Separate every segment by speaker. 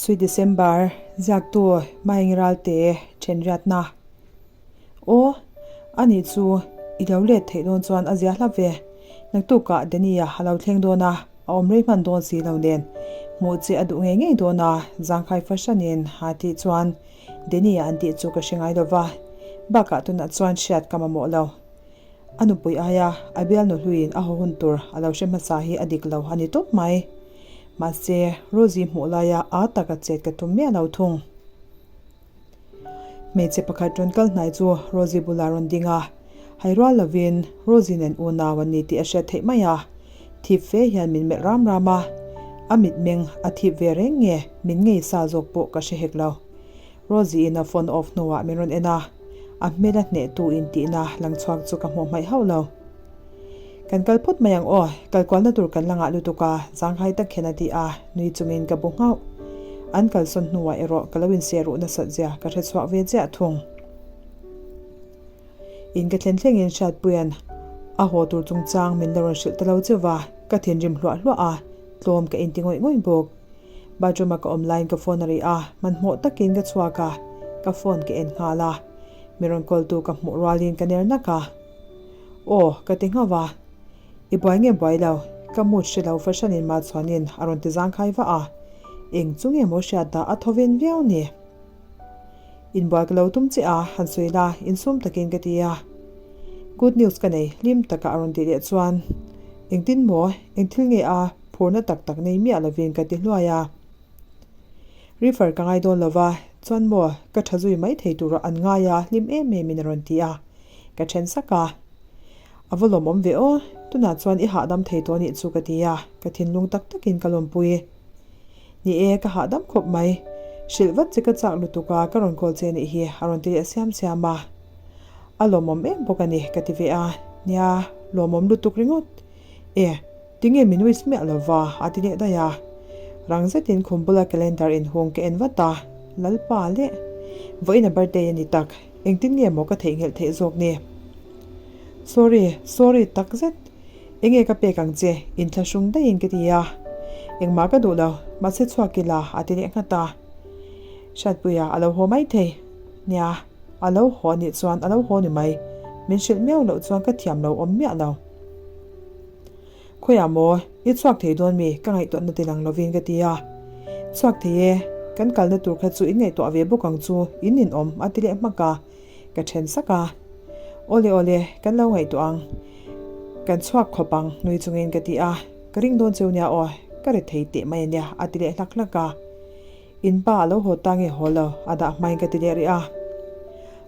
Speaker 1: Sweet December, ziaktu Maengi Ralte thenriatna. Aw, anih chu i lo let theih dawn chuan a zia hlap ve. Naktukah Danny-a a lo thleng dawn a, a awm rei hman dawn si lo nen. Hmuh che a duh ngei ngei dawn a, zangkhai fahranin a tih chuan Danny-a an tih chu ka hre ngai lo va, bakah tunah chuan hriat ka mamawh lo. A nupui aia a bialnu hluiin a haw hun tur a lo hre hmasa hi a dik lo a ni tawp mai. Mahse, Rosie hmuh laia a taka chet ka tum miah lo thung. Hmeichhe pakhat rawn kal hnai chu Rosie bulah rawn ding a, hai rual lovin Rosie nen unau an ni tih a hriat theih mai a. Thip fe hian min melh ram ram a, a mitmeng a thip ve reng nge min ngei sa zawk pawh ka hre hek lo. Rosie in a phone off hnuah min rawn en a, a hmel a hnehtu in tihna lang chhuak chu ka hmuh hmaih hauh lo. Kan kal phawt mai ang aw, kal kualna tur kan la ngah lutuk a, zanghai tak hian a ti a, nui chungin ka bu nghauh. An kalsawn hnuah erawh ka lo inseh ruh nasat zia ka hre chhuak ve chiah thung. In ka thlen thlengin Hriatpuia'n a haw tur chungchang min la rawn hrilh ta lo cheuh va, ka thinrim hluah hluah a, tlawm ka inti ngawih ngawih bawk. Bathroom-a ka awm laiin ka phone a ri a, hmanhmawh takin ka chhuak a, ka phone ka en nghal a. Mi rawn call tu ka hmuh rualin ka ner nak a. Aw, ka ti nghauh a. I buai nge buai lo, ka mood hre lo fahranin Machhuanin a rawn ti zangkhai vah a. Eng chu nge maw hriat dah a thaw ven viau ni? Inbual ka lo tum che a, han sawi la, insum takin ka ti a. Good news ka nei, hlim taka a rawn tih leh chuan, Engtin maw, eng thil nge a, phurna tak tak nei miah lovin ka ti hluai a. Refer ka ngai dawn lova, chuan maw, ka tha zui mai thei turah an ngai a, hlim em emin a rawn ti a. Ka then sak a. A va lawmawm ve aw, tunah chuan i hahdam thei tawh nih chu ka ti a, ka thinlung tak takin ka lawmpui. Ni e, ka hahdam khawp mai. Hrilh vat che ka chak lutuk a, ka rawn call che nih hi, a rawn ti leh siam siam a. A lawmawm em bawk a ni, ka ti ve a. Nia, lawmawm lutuk ringawt. E, tinge min wish miah lo va, a ti leh daih a. Rang zetin khum bula calendar inhung ka en vat a, Lalpa leh. Vawiin a birthday a ni tak, engtin nge maw ka theihnghilh theih zawk ni? Sorry, sorry takzet. Enge ka pek ang che, inthlahrung daihin ka ti a. Engmah ka duh lo, mahse chhuak ila a ti leh nghat a. Hriatpuia a lo haw mai thei. Nia, a lo haw anih chuan a lo haw ni mai. Min hrilh miau loh chuan ka thiam lo awm miah lo. Khawiah maw, i chhuak thei dawn mi? Ka ngaihtuahna ti lang lovin ka ti a. Chhuak thei e, kan kalna tur kha chu in ngaihtuah ve bawk ang chu, in ninawm a ti leh hmak a. Ka then sak a. Awle awle, kan lo ngaihtuah ang. Kan chhuak khawp ang, nui chungin ka ti a. Ka ring dawn cheu nia aw, ka ri thei teh mai ania, a ti leh hlak hlak a. In pa a lo haw ta nge haw lo, a dah hmain ka ti leh rih a.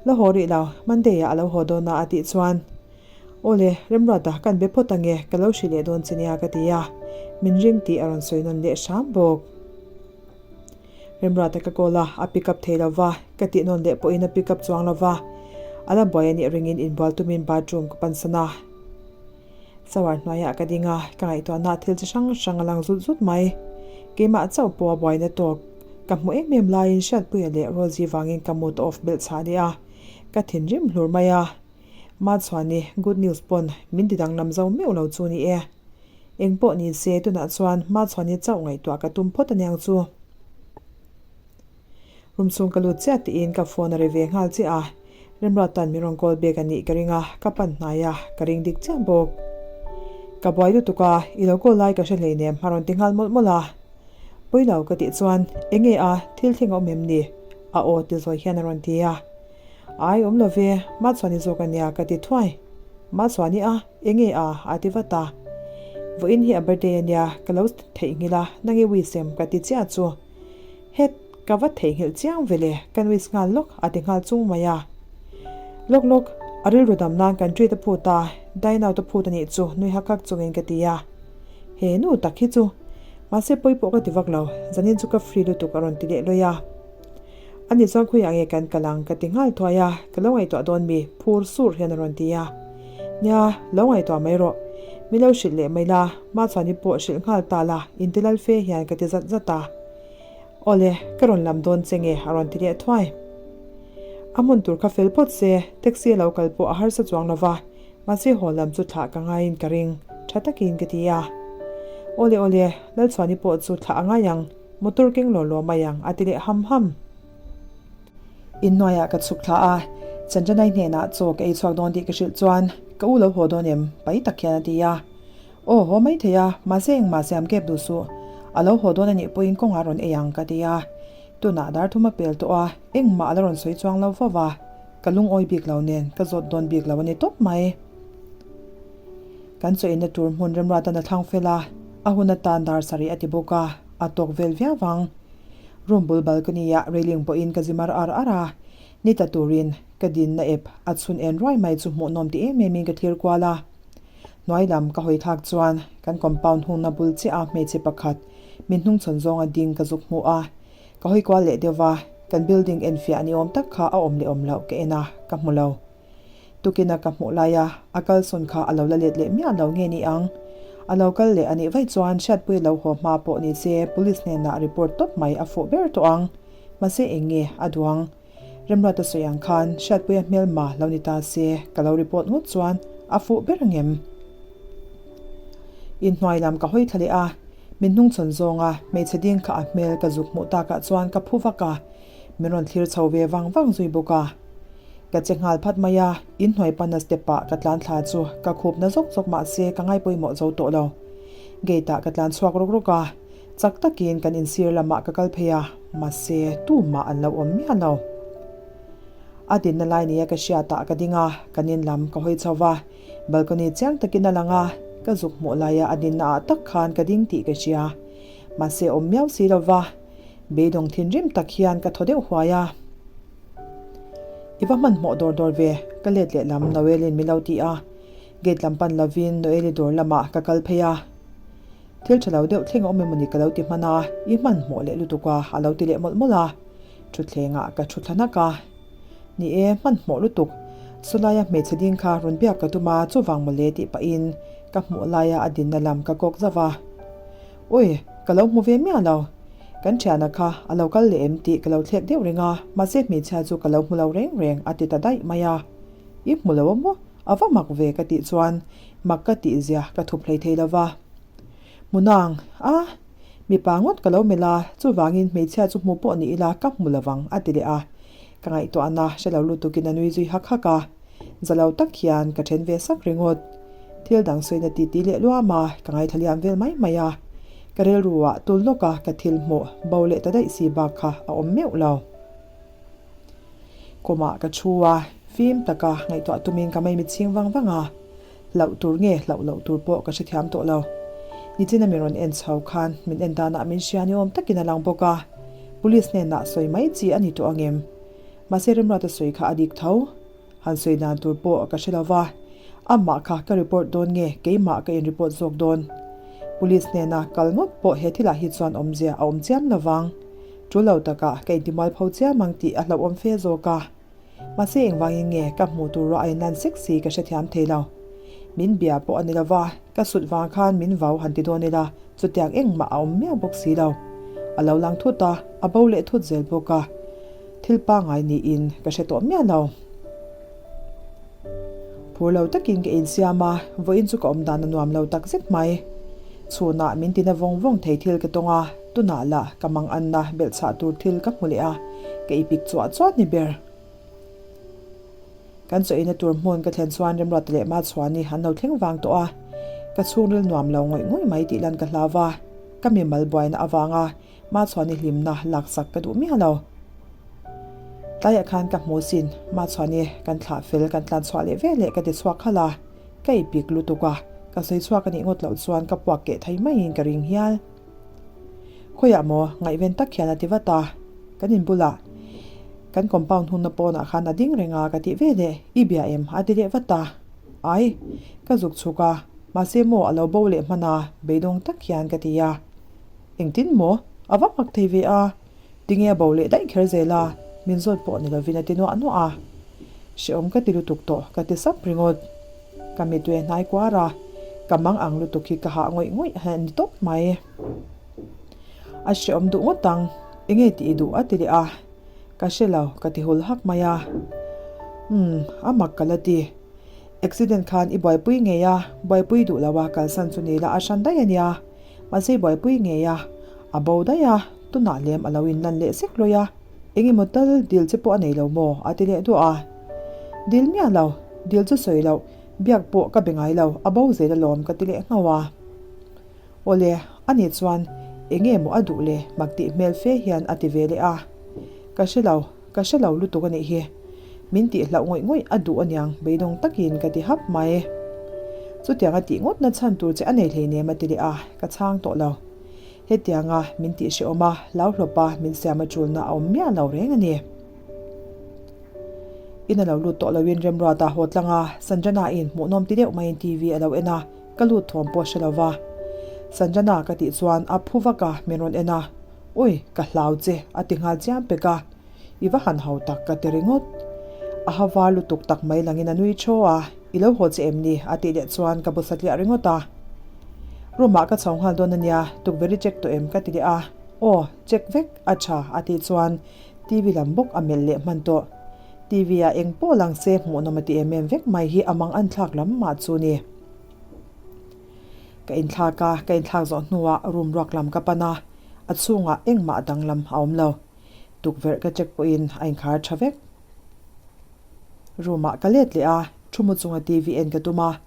Speaker 1: La haw rih lo, Monday ah a lo haw dawn a a tih chuan, Awle, Remruata kan be phawt ange, ka lo hrilh leh dawn che nia ka ti a. Min ring tih a rawn sawi nawn leh hram bawk. Remruata ka call a, a pick up thei lo va, ka tih nawn leh pawhin a pick up chuang lo va. A la buai a nih ringin inbual tumin bathroom ka pansan a. Shower hnuaiah ka ding a, ka ngaihtuahna thil chi hrang hrang a lang zut zut mai. Keimah chauh pawh a buaina tawk. Ka hmu em em laiin Hriatpuia leh Rosie vangin ka mood off belh chhah leh a, ka thinrim hlur mai a. Machhuani good news pawn min ti danglam zo meuh lo chu ni e. Eng pawh ni se tunah chuan Machhuani chauh ngaihtuah ka tum phawt aniang chu. Room chhung ka lut chiah tiin ka phone a ri ve nghal chiah a, Remruata'n min rawn call back a nih ka ring a, ka pan hnai a, ka ring dik chiah bawk. Ka buai lutuk a, i lo call lai ka hre hleinem a rawn ti nghal mawlh mawlh a. Pawi lo ka tih chuan, Enge a, thil thleng a awm em ni? A aw ti zawi hian a rawn ti a. Ai awm lo ve, Machhuani zawk a nia ka ti thuai. Machhuani a, enge a? a ti vat a. Vawiin hi a birthday a nia, ka lo theihnghilh a, nange wish em ka ti chiah chu. Het, ka va theihnghilh chiang ve le, kan wish nghal lawk a ti nghal chung mai a. Lawk lawk, a rilru dam nan kan treat a phut a, dine out a phut a nih chu nui hak hak chungin ka ti a. He nu tak hi chu, mahse pawi pawh ka ti vak lo, zanin chu ka free lutuk a rawn ti leh lawih a. Ani chuan khawiah nge kan kal ang ka ti nghal thuai a, ka lo ngaihtuah dawn mi, phur sur hian a rawn ti a. Nia, lo ngaihtuah mai rawh. Min lo hrilh leh mai la, Machhuani pawh hrilh nghal ta la, inti lal fe hian ka ti zat zat a. Awle, ka rawn lam dawn che nge a rawn ti leh thuai. A hmun tur kha fel phawt se, taxi a lo kal pawh a harsa chuang lo va, mahse haw lam chu thlah ka ngaiin ka ring, tha takin ka ti a. Awle awle, Lalchhuani pawh chu thlah a ngai ang. Motor keng law law mai ang a ti leh ham ham. Inhnuaiah ka chhuk thla a, Chanjanai hnenah chaw ka ei chhuak dawn tih ka hrilh chuan ka u lo haw dawn em? Pai tak hian a ti a. Aw, haw mai thei a, mahse engmah siam kep duh suh. A lo haw dawn a nih pawhin kawngah rawn ei ang ka ti a. Tunah dar thum a pel tawh a, engmah a la rawn sawi chuang lo fo va, ka lungawi bik lo nen ka zawt dawn bik lo a ni tawp mai. Kan chaw inna tur hmun remruatan a thlang fel a, a hun atan dar sarih a ti bawk a, a tawk vel viau vang. Room bul balcony ah railing pawhin ka zi mar ar ar a, ni tla turin ka dinna ep a chhun en ruai mai chu hmuhnawm ti em em in ka thlir kual a. Hnuai lam ka hawi thlak chuan kan compound hungna bul chiah a hmeichhe pakhat min hnungchhawn zawnga ding ka zuk hmu a, ka hawi kual leh deuh va, kan building enfiah ni awm tak kha a awm leh awm loh ka en a, ka hmu lo. Tukina ka hmuh laia a kalsawn kha a lo la let leh miah lo nge ni ang? A lo kal leh a nih vaih chuan hriatpui lo haw hma pawh ni se police hnenah report tawp mai a fuh ber tawh ang. Mahse eng nge a duh ang? Remruata sawi ang khan hriatpuia hmelma lo ni ta se ka lo report ngawt chuan a fuh ber ang em? Inhnuai lam ka hawi thla leh a, min hnungchhawn zawnga hmeichhe ding kha a hmel ka zuk hmuh takah chuan ka phu vak a, Min rawn thlir chho ve vang vang zui bawk a. Ka che nghal phat mai a, inhnuai pana step ah ka tlan thla chu ka khup na zawk zawk mah se ka ngaipawimawh zo tawh lo. Gate ah ka tlan chhuak rawk rawk a, chak takin kan insir lamah ka kal phei a, mahse tumah an lo awm miah lo. A dinna lai nia ka hriat ah ka ding a, kan in lam ka hawi chho va, balcony chiang takin a lang a, ka zuk hmuh laia a dinna ah tak khan ka ding tih ka hria. Mahse awm miau si lo va. Beidawng thinrim tak hian ka thaw deuh huai a. I va hmanhmawh dawr dawr ve, ka let leh lam Noel-in min lo ti a. Gate lam pan lovin Noel-i dawr lamah ka kal phei a. Thil tha lo deuh thleng a awm emawni ka lo ti hman a, i hmanhmawh leh lutuk a, a lo ti leh mawlh mawlh a. Thutthlengah ka thu thla hnak a. Ni e, hmanhmawh lutuk. Sawlaia hmeichhe ding kha rawn biak ka tum a, chuvang mawle tih pahin ka hmuh laia a dinna lam ka kawk zauh a. Ui, ka lo hmu ve miah lo. Kan thiana kha a lo kal leh em tih ka lo thlek deuh reng a, mahse hmeichhia chu ka lo hmu lo reng reng a ti ta daih mai a. I hmu lo a maw? A va mak ve ka tih chuan mak ka tih zia ka thup hlei thei lo va. Hmunang, a, mipa ngawt ka lo melh a, chuvangin hmeichhia chu hmu pawh ni ila ka hmu lo vang a ti leh a. Ka ngaihtuahna hre lo lutukin a nui zui hak hak a. Za lo tak hian ka then ve sak ringawt. Thil dang sawina ti ti leh luam a, ka ngaithla liam vel mai mai a. Ka rilru ah tul lawk a ka thil hmuh bo leh ta daih si bak kha a awm meuh lo. Kawmah ka thu a, fim taka ngaihtuah tumin ka maimi chhing vang vang a. Hlauh tur nge hlauh loh tur pawh ka hrethiam tawh lo. Nichina min rawn en chho khan min en danah min hria ni awm takin a lang bawk a. Police hnenah sawi mai chi a ni tawh angem? Mahse Remruata sawi kha a dik tho. Han sawi dan tur pawh ka hre lo va, amah kha ka report dawn nge keimah ka in report zawk dawn? Police hnena kal ngawt pawh he thilah hi chuan awmzia a awm chiam lo vang. Tul lo takah ka intimualpho chiam ang tih a hlauhawm fe zawk a. Mahse engvangin nge ka hmuh tur ruah a inlan sek si ka hrethiam thei lo. Min bia pawh a ni lo va, ka sut vang khan min vau han ti dawn ila chutiang engmah a awm miah bawk si lo. A lo lang thut a, a bo leh thut zel bawk a. Thil pangngai niin ka hre tawh miah lo. Phur lo takin ka insiam a, vawiin chu ka awm dan a nuam lo tak zet mai. Chhunah min tina vawng vawng thei thil ka tawng a, tunah lah ka mang anna belhchhah tur thil ka hmu leh a, ka ipik chuah chuah ni ber. Kan chaw eina tur hmun ka thlen chuan Remruata leh Machhuani an lo thleng vang tawh a, ka chhungril nuam lo ngawih ngawih mai tih lan ka hlau va, ka mimal buaina avanga Machhuani hlimna laksak ka duh miah lo. Tlaiah khan ka hmu sin, Machhuani kan thlah fel kan tlan chhuah leh veleh ka ti chhuak khalh a, ka ipik lutuk a, ka sawi chhuak a nih ngawt loh chuan ka puak keh thei maiin ka ring hial. Khawiah maw? Ngaihven tak hian a ti vat a, kan in bulah kan compound hunna pawnah khan a ding reng a ka tih veleh i bia em? a ti leh vat a, ai ka zuk chhuk a, mahse maw a lo bo leh hman a, beidawng tak hian ka ti a. Engtin maw? A va mak thei ve a, tinge a bo leh daih kher zel a, min zawt pawh ni lovin a ti nuah nuah a. Hrehawm ka ti lutuk tawh, ka ti sap ringawt. Ka mitwe hnai kuar a, ka mang ang lutuk hi ka hah ngawih ngawih a ni tawp mai. A hrehawm duh ngawt ang, enge tih i duh a ti leh a, ka hre lo ka ti hul hak mai a. Umm, a mak ka la ti. Accident khan i buaipui ngei a, buaipui duh lo a kalsan chu ni la a hran daih a nia. Mahse buaipui ngei a, a bo daih a. Tunah lem a lo inlan leh sek lawi a, eng emaw tal dil che pawh a nei lo maw? a ti leh duah a. Dil miah lo, dil chu sawi loh, biak pawh ka be ngai lo, a bo zel alawm ka ti leh nghauh a. Awle, ani chuan eng nge maw a duh le mak tih hmel fe hian a ti ve leh a. Ka hre lo, ka hre lo lutuk a nih hi. Min tih hlauh ngawih ngawih a duh aniang beidawng takin ka ti hap mai. Chutiang a tih ngawtna chhan tur che a nei hleinem a ti leh a, ka chhang tawh lo. Hetianga min tih hrehawm a, hlauhlawpa min siam a tulna a awm miah lo reng a ni. In a lo lut tawh loin Remruata haw tlang a, Sanjana-in hmuhnawm ti deuh maiin TV a lo en a, ka lut thawm pawh hre lo va. Sanjana ka tih chuan a phu vak a, min rawn en a, Ui, ka hlau che a ti nghal chiam pek a, I va han ho tak ka ti ringawt. A ha var lutuk tak mai langin a nui thaw a, I lo haw che em ni? a tih leh chuan ka bu satliah ringawt a. Room ah ka chho nghal dawn a nia, tukverh i check tawh em? ka ti leh a, Aw, check vek a tha a tih chuan TV lam bawk a melh leh hman tawh. TV ah eng pawh lang se hmuhnawm a ti em em vek mai hi a mang an thlak lam mah chu ni. Ka inthlak a, ka inthlak zawh hnuah room ruak lam ka pan a, a chhungah engmah danglam a awm lo. Tukverh ka check pawhin a inkhar tha vek. Room ah ka let leh a, thu mu chunga TV en ka tum a,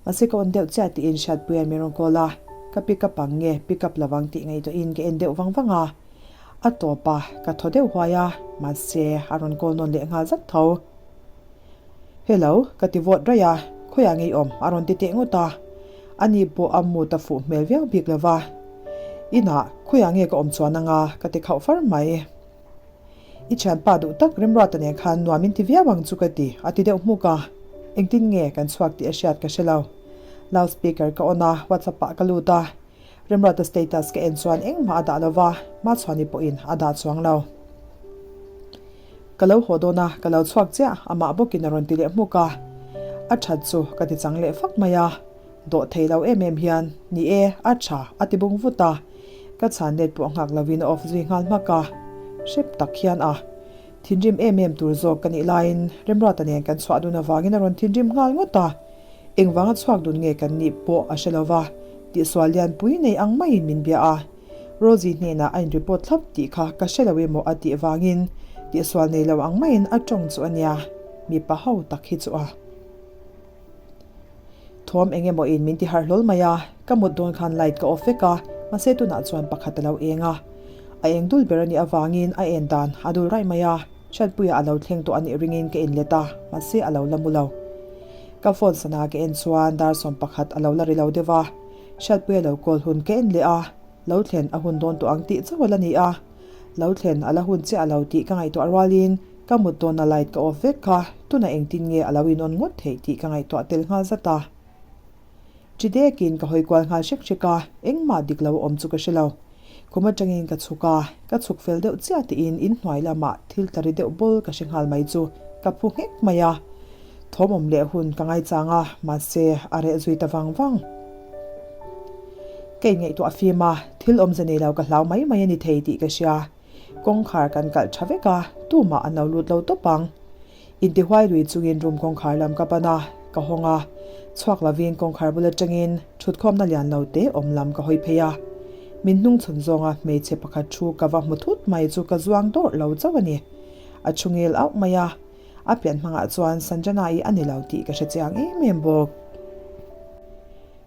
Speaker 1: mahse ka on deuh chiah tiin Hriatpuia'n min rawn call a, ka pick up ang nge pick up lovang tih ngaihtuahin ka en deuh vang vang a, a tawp a, ka thaw deuh huai a, mahse a rawn call nawn leh nghal zat tho. Hello, ka ti vawt raih a, khawiah nge i awm? a rawn ti teh ngawt a, ani pawh a mood a fuh hmel viau bik lova, inah khawiah nge ka awm chuan anga ka ti khauh far mai. I thianpa duh tak Remruata nen khan nuam in ti viau ang chu ka ti, a ti deuh hmuk a. Engtin nge kan chhuak tih a hriat ka hre lo. Loud speaker ka on a, WhatsApp ah ka lut a. Remruata status ka en chuan engmah a dah lo va, Machhuani pawhin a dah chuang lo. Ka lo haw dawn a, ka lo chhuak chiah, amah bawkin a rawn ti leh hmuk a. A that chu ka ti chang leh fak mai a. Dawh thei lo em em hian, Ni e, a tha, a ti bung vut a. Ka chhan let pawh nghak lovin a off zui nghal hmak a. Hrep tak hian a thinrim em em tur zawk ka nih laiin Remruata nen kan chhuah dun avangin a rawn thinrim nghal ngawt a. Engvanga chhuak dun nge kan nih pawh a hre lo va, tihsual lianpui nei ang maiin min bia a. Rosie hnenah a in report thlap tih kha ka hre lo emaw a tih vangin tihsual nei lo ang maiin a tawng chu a nia, mipa ho tak hi chu a. Thawm eng emaw in min ti harh hlawl mai a, ka mut dawn khan light ka off vek a, mahse tunah chuan pakhat a lo eng a. A eng dul ber a nih avangin a en dan a dul raih mai a, Hriatpuia a lo thleng tawh a nih ringin ka inlet a, mahse a lo la mu lo. Ka phone sana ka en chuan dar 11 a lo la ri lo deuh a, Hriatpuia lo call hun ka en leh a, lo thlen a hun dawn tawh ang tih chauh a la ni a, lo thlen a la hun chiah lo tih ka ngaihtuah rualin Ka mut dawna light ka off vek kha, tunah engtin nge a lo in on ngawt theih tih ka ngaihtuah tel nghal zat a. Chi dekin ka hawi kual nghal hrek hrek a, engmah dik lo a awm chu ka hre lo. Khum atangin ka chhuk a, ka chhuk fel deuh chiah tiin inhnuai lamah thil tla ri deuh bawl ka hre nghal mai chu ka phu nghek mai a. Thawm awm leh hun ka ngaichang a, mahse a reh zui ta vang vang. Ka inngaihtuah fim a, thil awmze nei lo ka hlau mai mai a ni thei tih ka hria. Kawngkhar kan kalh tha vek a, tumah an lo lut lo tawp ang. Intihuai lui chungin room kawngkhar lam ka pan a, ka hawng a. Chhuak lovin kawngkhar bul atangin thutkhawmna lian lo te awm lam ka hawi phei a. Min hnung chhawn zawnga hmeichhe pakhat thu ka va hmu thut mai chu ka zuang dawrh lo chauh a ni. A thu ngel auh mai a, a pian hmangah chuan Sanjana-i a ni lo tih ka hre chiang em em bawk.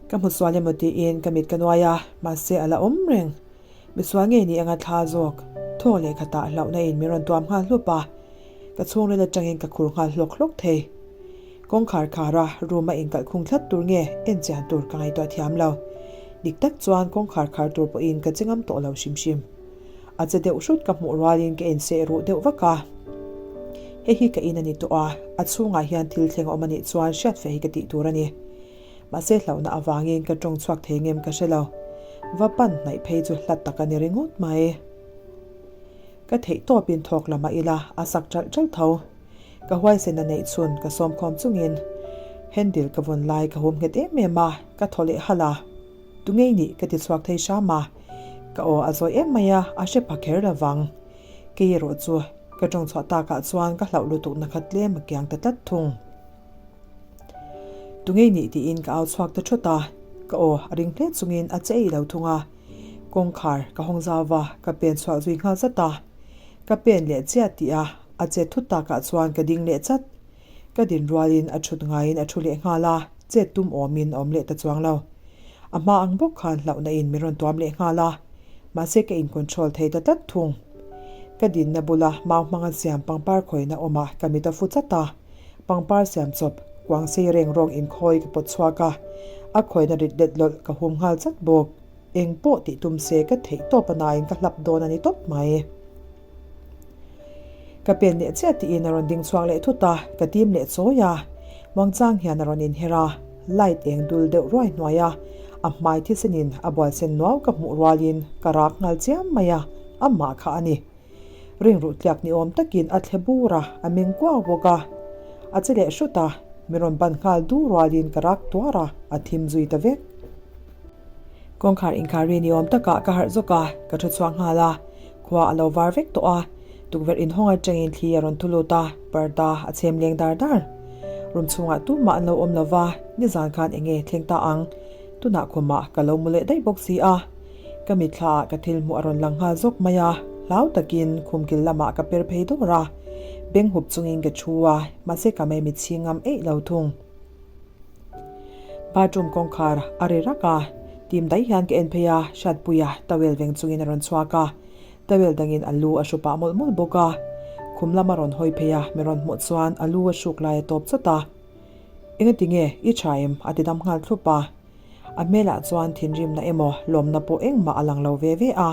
Speaker 1: Ka hmu sual emaw tiin ka mit ka nuai a, mahse a la awm reng. Misual ngei ni anga thla zawk thawk leh khatah hlauhna in min rawn tuam nghal hlup a, ka chhungril atangin ka khur nghal hlawk hlawk thei. Kawngkhar khar a room a inkalh khung thlat tur nge en chian tur ka ngaihtuah thiam lo. Dik tak chuan kawngkhar khar tur pawhin ka che ngam tawh lo hrim hrim. A che deuh hrut ka hmuh rualin ka inseh ruh deuh vak a. Hei hi ka in a ni tawh a, a chhungah hian thil thleng a awm a nih chuan hriat feh hi ka tih tur a ni. Mahse hlauhna avangin ka tawng chhuak thei ngem ka hre lo. Va pan hnaih phei chu hlat tak a ni ringawt mai. Ka theih tawpin thawk la mah ila a sak ṭalh ṭalh tho. Ka huaisen a neih chhun ka sawmkhawm chungin handle ka vawn lai ka hum nghet em em a, ka thaw leh halh a. Tu ngei nih ka ti chhuak thei hram a. Ka aw a zawi em mai a, a hre pha kher lo vang. Kei erawh chu ka tawng chhuah takah chuan ka hlauh lutukna kha tlem a kiang ta tlat thung. Tu ngei nih tiin ka au chhuak ta thut a, ka aw a ring hle chungin a che ei lo thung a. Kawngkhar ka hawng zau va, ka pen chhuah zui nghal zat a. Ka pen leh chiah tih a, a chet thut takah chuan ka ding leh chat. Ka din rualin a thut ngaiin a thu leh nghal a, chet tum awmin a awm leh ta chuang lo. A hma ang bawk khan hlauhna in min rawn tuam leh nghal a, mahse ka in control thei ta tlat thung. Ka dinna bula mau hmanga siam pangpar khawina awmah ka mit a fu chat a, pangpar siam chawp kuang sei reng rawng inkhawi ka pawt chhuak a, a khawina rit let lawlh ka hum nghal chat bawk. Eng pawh tih tum se ka theih tawp a nain ka hlap dawn a ni tawp mai. Ka pen leh chiah tiin a rawn ding chhuak leh thut a, ka tim leh chawi a. Muangchang hian a rawn inher a, light eng dul deuh ruai hnuai a, a hmai thisenin a bual sen nuau ka hmuh rualin ka rak nghal chiam mai a, amah kha a ni. Ringruh tliak ni awm takin a thle bur a, a meng kuau bawk a. A che leh hrut a, min rawn ban nghal du rualin ka rak tuar a, a thim zui ta vek. Kawngkhar inkhar ri ni awm takah ka harh zawk a, ka thu chhuak nghal a. Khua a lo var vek tawh a, tukverh inhawng atangin thli a rawn thu lut a, parda a chhem leng dar dar. Room chhungah tumah an lo awm lo va, nizan khan eng nge thleng ta ang? Tunah khumah ka lo mu leh daih bawk si a. Ka mithlaah ka thil hmuh a rawn lang nghal zawk mai a, hlau takin khum kil lamah ka per phei dawr a. Beng hup chungin ka thu a, mahse ka mei mitchhing ngam eih lo thung. Bathroom kawngkhar a ri rak a, tim daih hian ka en phei a, Hriatpuia towel veng chungin a rawn chhuak a, towel dangin a lu a hru pah mawlh mawlh bawk a. Khum lam a rawn hawi phei a, mi rawn hmuh chuan a lu a hruk lai a tawp chawt a. Engati nge i tha em? a ti dam nghal thlup a. A hmelah chuan thinrimna emaw lawmna pawh engmah a lang lo ve ve a.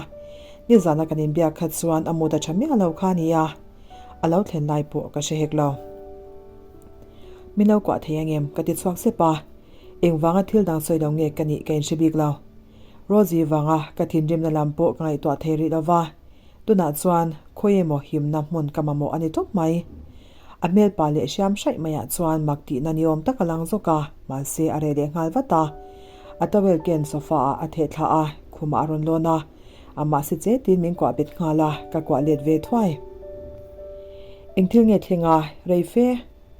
Speaker 1: Nizana kan inbiak khat chuan a mut a tha miah lo kha a ni a, a lo thlen lai pawh ka hre hek lo. Min lo kuah thei angem? ka ti chhuak sep a, engvanga thil dang sawi lo nge ka nih ka inhre bik lo. Rosie vanga ka thinrimna lam pawh ka ngaihtuah thei rih lo va, tunah chuan khawi emaw himna hmun ka mamawh a ni tawp mai. A hmelpa leh hriam hraih maiah chuan mak tihna ni awm tak a lang zawk a, mahse a reh leh nghal vat a. A towel ken sofa ah a theh thla a, khumah a rawn lawn a. Amah si chetin min kuah bet nghal a, ka kuah let ve thuai. Eng thil nge thleng a, rei fe,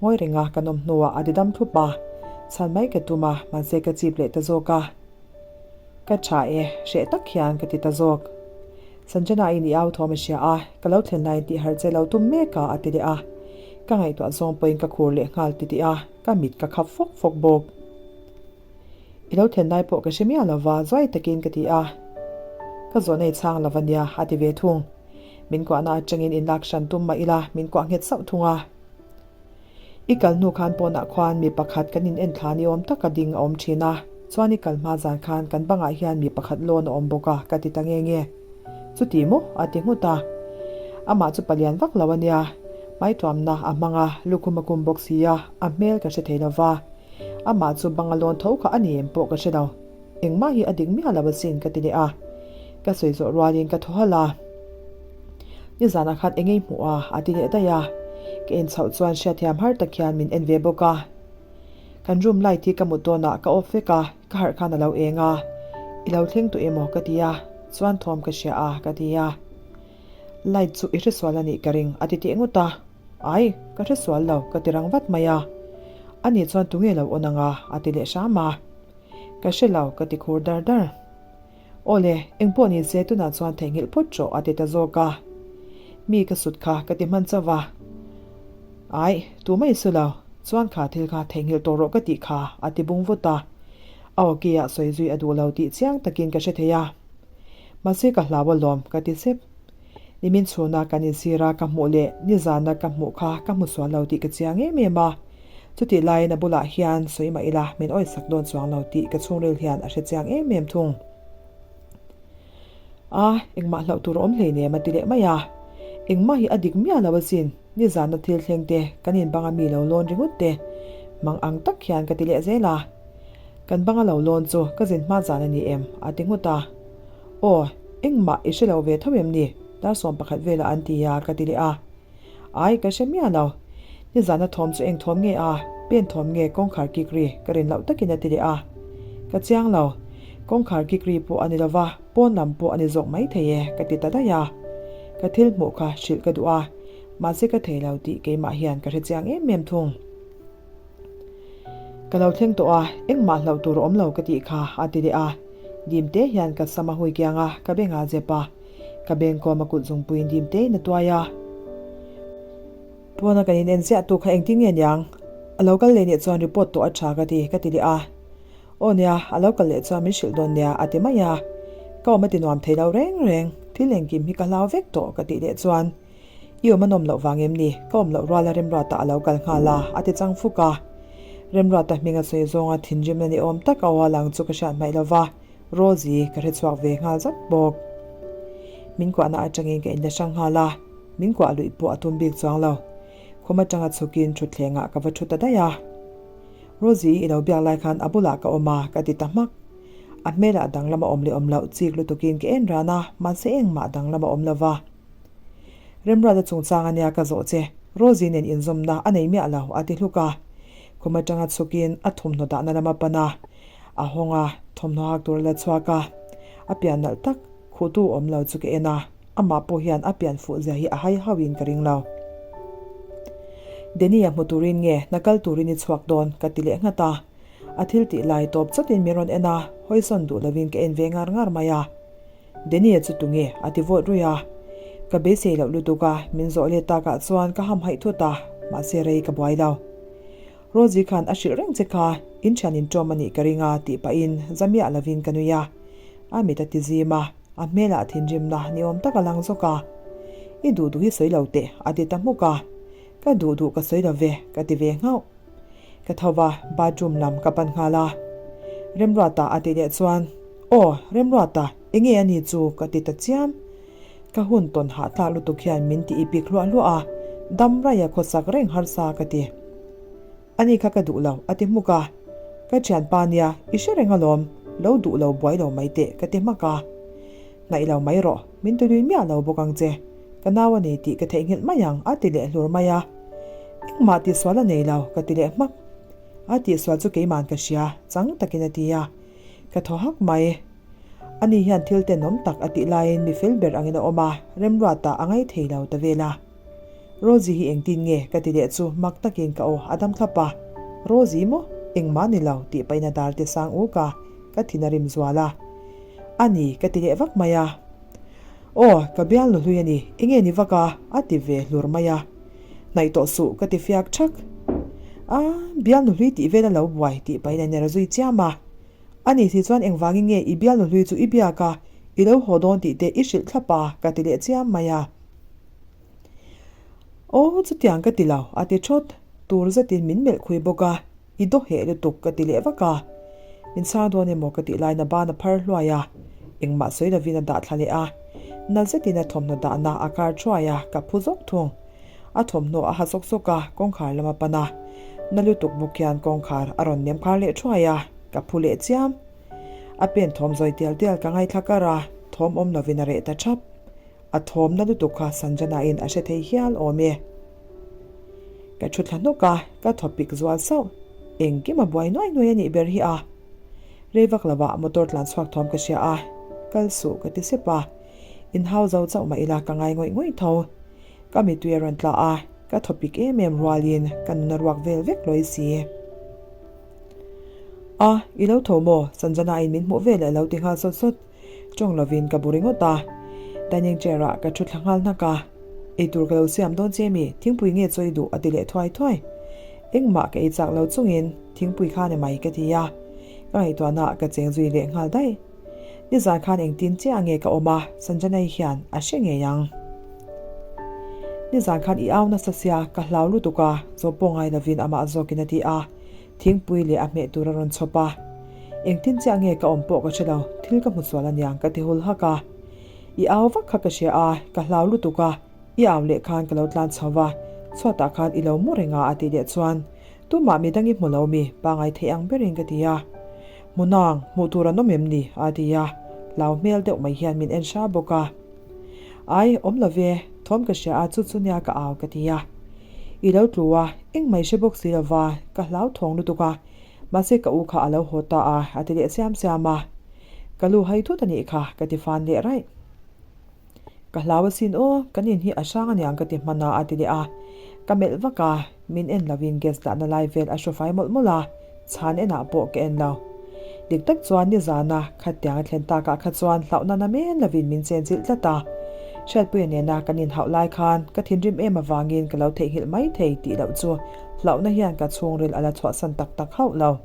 Speaker 1: ngawi reng a kan awm hnuah a ti dam thlup a. Chhan mai ka tum a, mahse ka chip leh ta zawk a. Ka tha e, hreh tak hian ka ti ta zawk. Sanjana in i au thawm a hria a, ka lo thlen laiin tih harh che lo tum mek a, a ti leh a. Ka ngaihtuah zawng pawhin ka khur leh nghal titih a, ka mit ka khap fawk fawk bawk. I lo thlen lai pawh ka hre miah lo va, zuai takin ka ti a. Ka zawhna i chhang lo va nia, a ti ve thung. Min kuahna atangin inlak hran tum mah ila min kuah nghet sauh thung a. I kal hnu khan pawnah khuan mi pakhat kan in enthla ni awm taka ding a awm thin a, chuan i kal hma zan khan kan bangah hian mi pakhat lawn a awm bawk a, ka ti ta nge nge. Chuti maw? a ti nghut a. Amah chu palian vak lo a nia. Hmaituamna a hmang a, lukhum a kum bawk si a, a hmel ka hre thei lo va. Amah chu banga lawn tho kha a ni em pawh ka hre lo. Engmah hi a dik miah lo asin ka ti leh a. Ka sawi zawh rualin ka thaw halh a. Nizanah khan eng ei hmuh a? a ti leh daih a. Ka en chhoh chuan hriatthiam har tak hian min en ve bawk a. Kan room light hi ka mut dawnah ka off vek a, ka harh khan a lo eng a. I lo thleng tawh emaw ka ti a, chuan thawm ka hria a ka ti a. Light chu i hresual a nih ka ring a ti teh ngawt a. Ai, ka hre sual lo, ka ti rang vat mai a. Ani chuan tunge lo awn anga? a ti leh hram a. Ka hre lo, ka ti khur dar dar. Aw le, engpawh ni se tunah chuan theihnghilh phawt rawh, a ti ta zawk a. Mi ka sut kha ka ti hman chauh a. Ai, tu mai su lo, chuan kha thil kha theihnghilh tawh rawh ka tih kha, a ti bung vut a. A awki ah sawi zui a duh lo tih chiang takin ka hre thei a. Mahse ka hlau alawm, ka ti sep. Nimin chhuna kan insir a ka hmuh leh nizana ka hmuh kha ka hmu sual lo tih ka chiang em em a. Chutih laiin a bulah hian sawi mah ila min awisak dawn chuang lo tih ka chhungril hian a hre chiang em em thung. A, engmah hlauh tur a awm hleinem a ti leh mai a. Engmah hi a dik miah lo asin, nizana thil thleng te, kan inbanga mi lo lawn ringawt te mang ang tak hian ka ti leh zel a. Kan banga lo lawn chu ka zin hma zan a ni em? a ti nghut a. Aw, engmah i hre lo ve tho em ni? Dar 11 velah an ti a, ka ti leh a. Ai, ka hre miah lo. Nizana thawm chu eng thawm nge a? Pen thawm nge kawngkhar kik ri ka rin loh takin a ti leh a. Ka chiang lo. Kawngkhar kik ri pawh a ni lo va, pawn lam pawh a ni zawk mai thei e, ka ti ta daih a. Ka thil hmuh kha hrilh ka duh a, mahse ka thei lo tih keimah hian ka hre chiang em em thung. Ka lo thleng tawh a, engmah hlauh tur a awm lo ka tih kha, a ti leh a. Dim te hian ka sam a hui kiang a, ka beng a zep a. Ka beng kawm a kut zungpuiin dim tein a tuai a. Pawna kan in en ziah tu kha engtin nge niang? A lo kal leh nih chuan report tawh a tha ka ti, ka ti leh a. Aw nia, a lo kal leh chuan min hrilh dawn nia, a ti mai a. Ka awm a ti nuam thei lo reng reng, thil engkim hi ka hlau vek tawh ka tih leh chuan I awm a nawm loh vang em ni? Ka awm loh ruala Remruata a lo kal nghal a, a ti chang fuk a. Remruata hming a sawi zawnga thinrimna ni awm tak a aw a lang chu ka hriat hmaih lo va, Rosie ka hre chhuak ve nghal zat bawk. Min kuahna atangin ka inla hrang nghal a, min kuah luih pawh a tum bik chuang lo. Khum atanga chhukin thutthlengah ka va thu ta daih a. Rosie i lo biak lai khan a bulah ka awm a, ka ti ta hmak. A hmelah danglam a awm leh awm loh chik lutukin ka en ran a, mahse engmah danglam a awm lo va. Remruata chungchang ania ka zawh che, Rosie nen inzawmna a nei miah lo, a ti hluk a. Khum atanga chhukin a thawmhnaw dahna lam a pan a, a hawng a, thawmhnaw hak tur a la chhuak a. A pian nalh tak, khuhtu awm lo chu ka en a, amah pawh hian a pian fuh zia hi a hai hauhin ka ring lo. Danny-a hmu turin nge hna kal turin i chhuak dawn? ka ti leh nghat a. A thil tih lai tawp chawtin min rawn en a, hawisawn duh lovin ka en ve ngar ngar mai a. Danny-a chu tunge? a ti vawt ruih a. Ka beisei loh lutuk a, min zawh let takah chuan ka ham haih thut a, mahse rei ka buai lo. Rosie khan a hrilh reng che kha, in thian in ṭawm a nih ka ring a tih pahin za miah lovin ka nui a. A mit a ti zim a, a hmelah thinrimna ni awm tak a lang zawk a. I duh duh hi sawi lo teh a ti ta hmuk a. Ka duh duh ka sawi lo ve ka ti ve nghauh. Ka tho va, bathroom lam ka pan nghal a. Remruata a tih leh chuan, Aw, Remruata, enge a ni chu? ka ti ta chiam. Ka hun tawn hahthlak lutuk hian min ti ipik hluah hluah a, dam raia khawsak reng harsa ka ti. Ani kha ka duh lo, a ti hmuk a. Ka thianpa nia, i hre reng alawm, lo duh lo buai lo mai teh, ka ti hmak a. Hnaih lo mai rawh, min ti lui miah lo bawk ang che. Ka nau a nei tih ka theihnghilh mai ang, a ti leh hlur mai a. Engmah tihsual a nei lo, ka ti leh hmak. A tihsual chu keima'n ka hria, chang takin a ti a. Ka thaw hak mai. Ani hian thil tenawm tak a tih laiin mi fel ber angin a awm a, remruatah a ngai thei lo ta vel a. Rosie hi engtin nge? ka ti leh chu mak takin ka aw a dam thlap a. Rosie maw? Engmah ni lo, tih pahin a dar te sang uk a, ka thin a rim zual a. A ni, ka ti leh vak mai a. Aw, ka bialnu hlui a ni, enge ni vak a? a ti ve hlur mai a. Hnaih tawh suh, ka ti fiak thak. A, bialnu hlui tih vel a lo buai, tih pahin a ner zui chiam a. A ni si chuan engvangin nge i bialnu hlui chu i biak a, i lo haw dawn tih te i hrilh thlap a, ka ti leh chiam mai a. Aw, chutiang ka ti lo, a ti thawt. Tur zetin min melh khui bawk a. I daw heh lutuk ka ti leh vak a. Min chhang dawn emaw ka tih laiin a ban a phar hluai a, engmah sawi lovin a dah thla leh a. Nal zetin a thawmhnaw dahna a kar thuai a, ka phu zawk thung. A thawmhnaw a ha sawk sawk a, kawngkhar lam a pan a. Na lutuk bawk hian kawngkhar a rawn nem khar leh thuai a, ka phu leh chiam. A pen thawm zawi tial tial ka ngaithla kar a, thawm awm lovin a reh ta thap. A thawm na lutuk kha Sanjana-in a hre thei hial awm e. Ka thu thla hnawk a, ka thaw pik zual sauh. Engkim a buai nuai nuai a nih ber hi a. Rei vak lovah motor tlan chhuak thawm ka hria a, kal suh ka ti sep a. Inhau zo chauh mah ila ka ngai ngawih ngawih tho. Ka mittui a rawn tla a, ka thaw pik em em rualin ka nun a ruak vel vek lawi si. A, i lo tho maw? Sanjana-in min hmuh veleh a lo ti nghal sawt sawt. Tawng lovin ka bu ringawt a, dining chair ah ka thu thla nghal hnak a, Eitur ka lo siam dawn che mi, thingpui nge chawi duh a ti leh thuai thuai. Engmah ka ei chak lo chungin thingpui kha ni mai ka ti a, ka ngaihtuahna ah ka cheng zui leh nghal daih. Nizan khan engtin chiah nge ka awm a, Sanjanai hian a hre ngei ang. Nizan khan i au nasa sia, ka hlau lutuk a, chaw pawh ngai lovin amah zawkin a ti a, Thingpui leh a hmeh tur a rawn chhawp a, Engtin chiah nge ka awm pawh ka hre lo, thil ka hmu sual aniang ka ti hul hak a. I au vak kha ka hria a, ka hlau lutuk a, i au leh khan ka lo tlan chho va, chhuatah khan i lo mu reng a a tih leh chuan, Tumah midang i hmu lo mi, pangai theih ang berin ka ti a. Hmu nang, hmuh tur an awm em ni? a ti a, hlau hmel deuh mai hian min en hra bawk a. Ai, awm lo ve, thawm ka hria a, chu chu nia ka au ka ti a. I lo tlu a, engmah i hre bawk si lova, ka hlauthawng lutuk a, mahse ka u kha a lo haw ta a, a ti leh siam siam a. Ka lu hai thut a nih kha, ka ti fan leh raih. Ka hlau asin aw, kan in hi a hrang aniang ka ti hman a, a ti leh a. Ka melh vak a, min en lovin gas dahna lai vel a hru fai mawlh mawlh a, chhan enah pawh ka en lo. Dik tak chuan nizana khatiang a thlen takah kha chuan hlauhna na men lovin min chenchilh tlat a. Hriatpuia nena kan inhauh lai khan ka thinrim em avangin ka lo theihnghilh mai thei tih loh chu hlauhna hian ka chhungril a la chhuahsan tak tak hauh lo.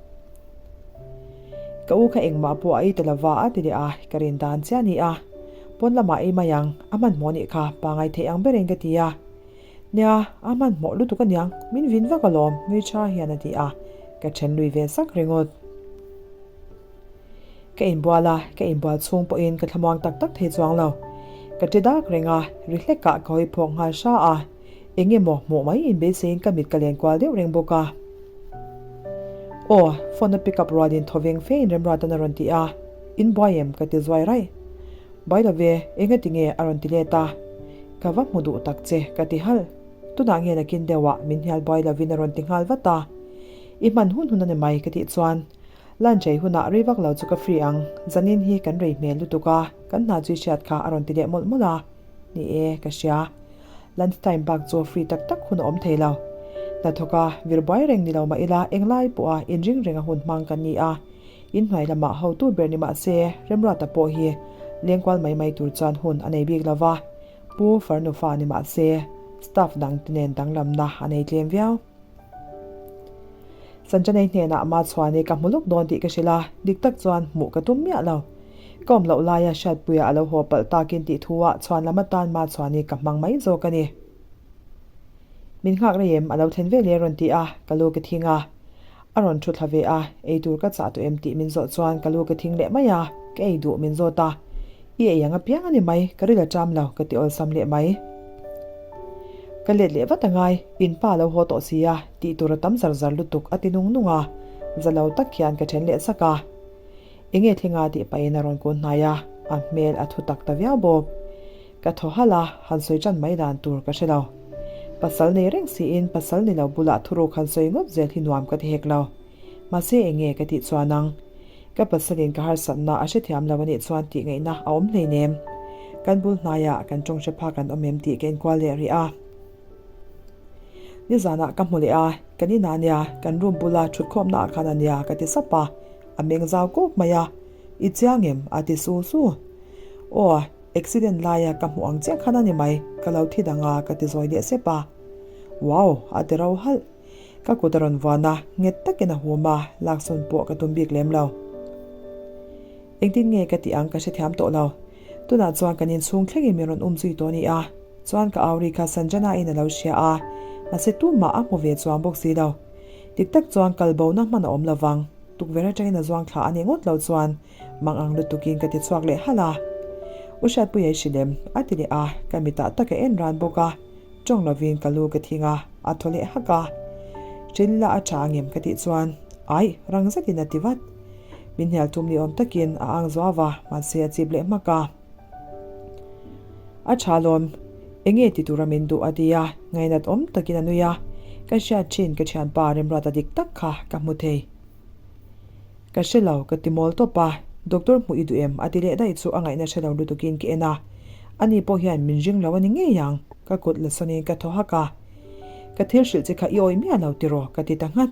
Speaker 1: Ka u kha engmah pawh a ei ta lova a ti leh a, ka rin dan chiah a ni a. Pawn lamah ei mai ang, a hmanhmawh nih kha pangai theih ang berin ka ti a. Nia, a hmanhmawh lutuk aniang, min vin vak alawm, nui tha hian a ti a, ka then lui ve sak ringawt. Ka inbual a, ka inbual chhung pawhin ka thlamuang tak tak thei chuang lo. Ka ti dak reng a, ri hlekah ka hawi phawk nghal hra a, eng emaw hmuh mai inbeiseiin ka mit ka len kual deuh reng bawk a. Aw, phone a pick up rualin thaw veng fe in Remruatan a rawn ti a, In buai em? ka ti zuai raih. Buai lo ve, engati nge a rawn ti let a. Ka va hmu duh tak che, ka ti halh. Tunah nge nakin deuhah min hnial buai lovin a rawn ti nghal vat a. I hman hun hun a ni mai ka tih chuan Lunch ei hunah rei vak lo chu ka free ang, zanin hi kan rei hmel lutuk a, kan hna chu i hriat kha a rawn ti leh mawlh mawlh a. Ni e, ka hria. Lunch time bak chu free tak tak hun a awm thei lo. Hnathawk a, vir buai reng ni lo mah ila englai pawha inring reng a hun hmang kan ni a. Inhnuai lamah hotu ber ni mah se, Remruata pawh hi lengkual mai mai tur chuan hun a nei bik lo va, Pu Farnufa ni mah se, staff dang te nen danglamna a nei tlem viau. Sanjanei hnenah ma chhuan i ka hmu lawk dawn tih ka hrilh a, dik tak chuan hmuh ka tum miah lo. Ka awm loh laia Hriatpuia a lo haw palh takin tih thu ah chhuan lam atan ma chhuan i ka hmang mai zawk a ni. Min nghak rei em a lo thlen ve leh a rawn ti a, ka lu ka thing a. A rawn thu thla ve a, ei tur ka chah tawh em tih min zawh chuan ka lu ka thing leh mai a, ka ei duh min zawt a. I ei ang apiang a ni mai, ka ril a ṭam lo ka ti awlsam leh mai. Ka let leh vat angai, in pa lo haw tawh si a, tih tur a tam zar zar lutuk a ti nung nung a, za lo tak hian ka ṭhen leh sak a. Enge thlenga tih pahin a rawn kun hnai a, a hmel a thu tak ta viau bawk. Ka thaw halh a, han sawi ṭan mai dan tur ka hre lo. Pasal nei reng siin pasal ni lo bulah thuruk han sawi ngawt zel hi nuam ka ti hek lo. Mahse enge ka tih chuan ang? Ka pasalin ka harsatna a hrethiam lo anih chuan tih ngaihna a awm hleinem. Kan bul hnaiah kan ṭawng hre phak an awm em tih ka inkual leh rih a. Nizanah ka hmu leh a, kan inah ania, kan room bula ṭhutkhawmna ah khan ania ka ti sap a, a meng zau kawk mai a, I chiang em? a ti su su. Aw, accident laia ka hmuh ang chiah khan a ni mai, ka lo thi dang a ka ti zawi leh sep a. Wow! a ti ro halh. Ka kut a rawn vuan a, nghet takin a hum a, laksawn pawh ka tum bik lem lo. Engtin nge ka tih ang ka hrethiam tawh lo. Tunah chuan kan inchhung thlengin min rawn um zui tawh a ni a, chuan ka au ri kha Sanjana in a lo hria a, mahse tumah a hmu ve chuang bawk si lo. Dik tak chuan kal bona hman a awm lo vang, tukverh atangin a zuang thla a nih ngawt lo chuan mang ang lutukin ka ti chhuak leh halh a. U Hriatpuia i hrilh em? a ti leh a, ka mitah tak a en ran bawk a. Tawng lovin ka lu ka thing a, a thaw leh hak a. Ṭhenla a ṭha angem ka tih chuan, Aih, rang zetin a ti vat. Min hnial tum ni awm takin a ang zuau va, mahse a chip leh hmak a. A ṭha lawm, enge ti tura min duh a ti a, ngainat awm takin a nui a. Ka hriat ṭhin ka ṭhianpa Remruata dik tak kha ka hmu thei. Ka hre lo, ka ti mawl tawp a, Doctor hmuh i duh em? a ti leh daih chu a ngaihna hre lo lutukin ka en a, ani pawh hian min ring lo a ni ngei ang, ka kut la sawnin ka thaw hak a, Ka thil hrilh che kha i awih miah lo tiraw? ka ti ta nghat.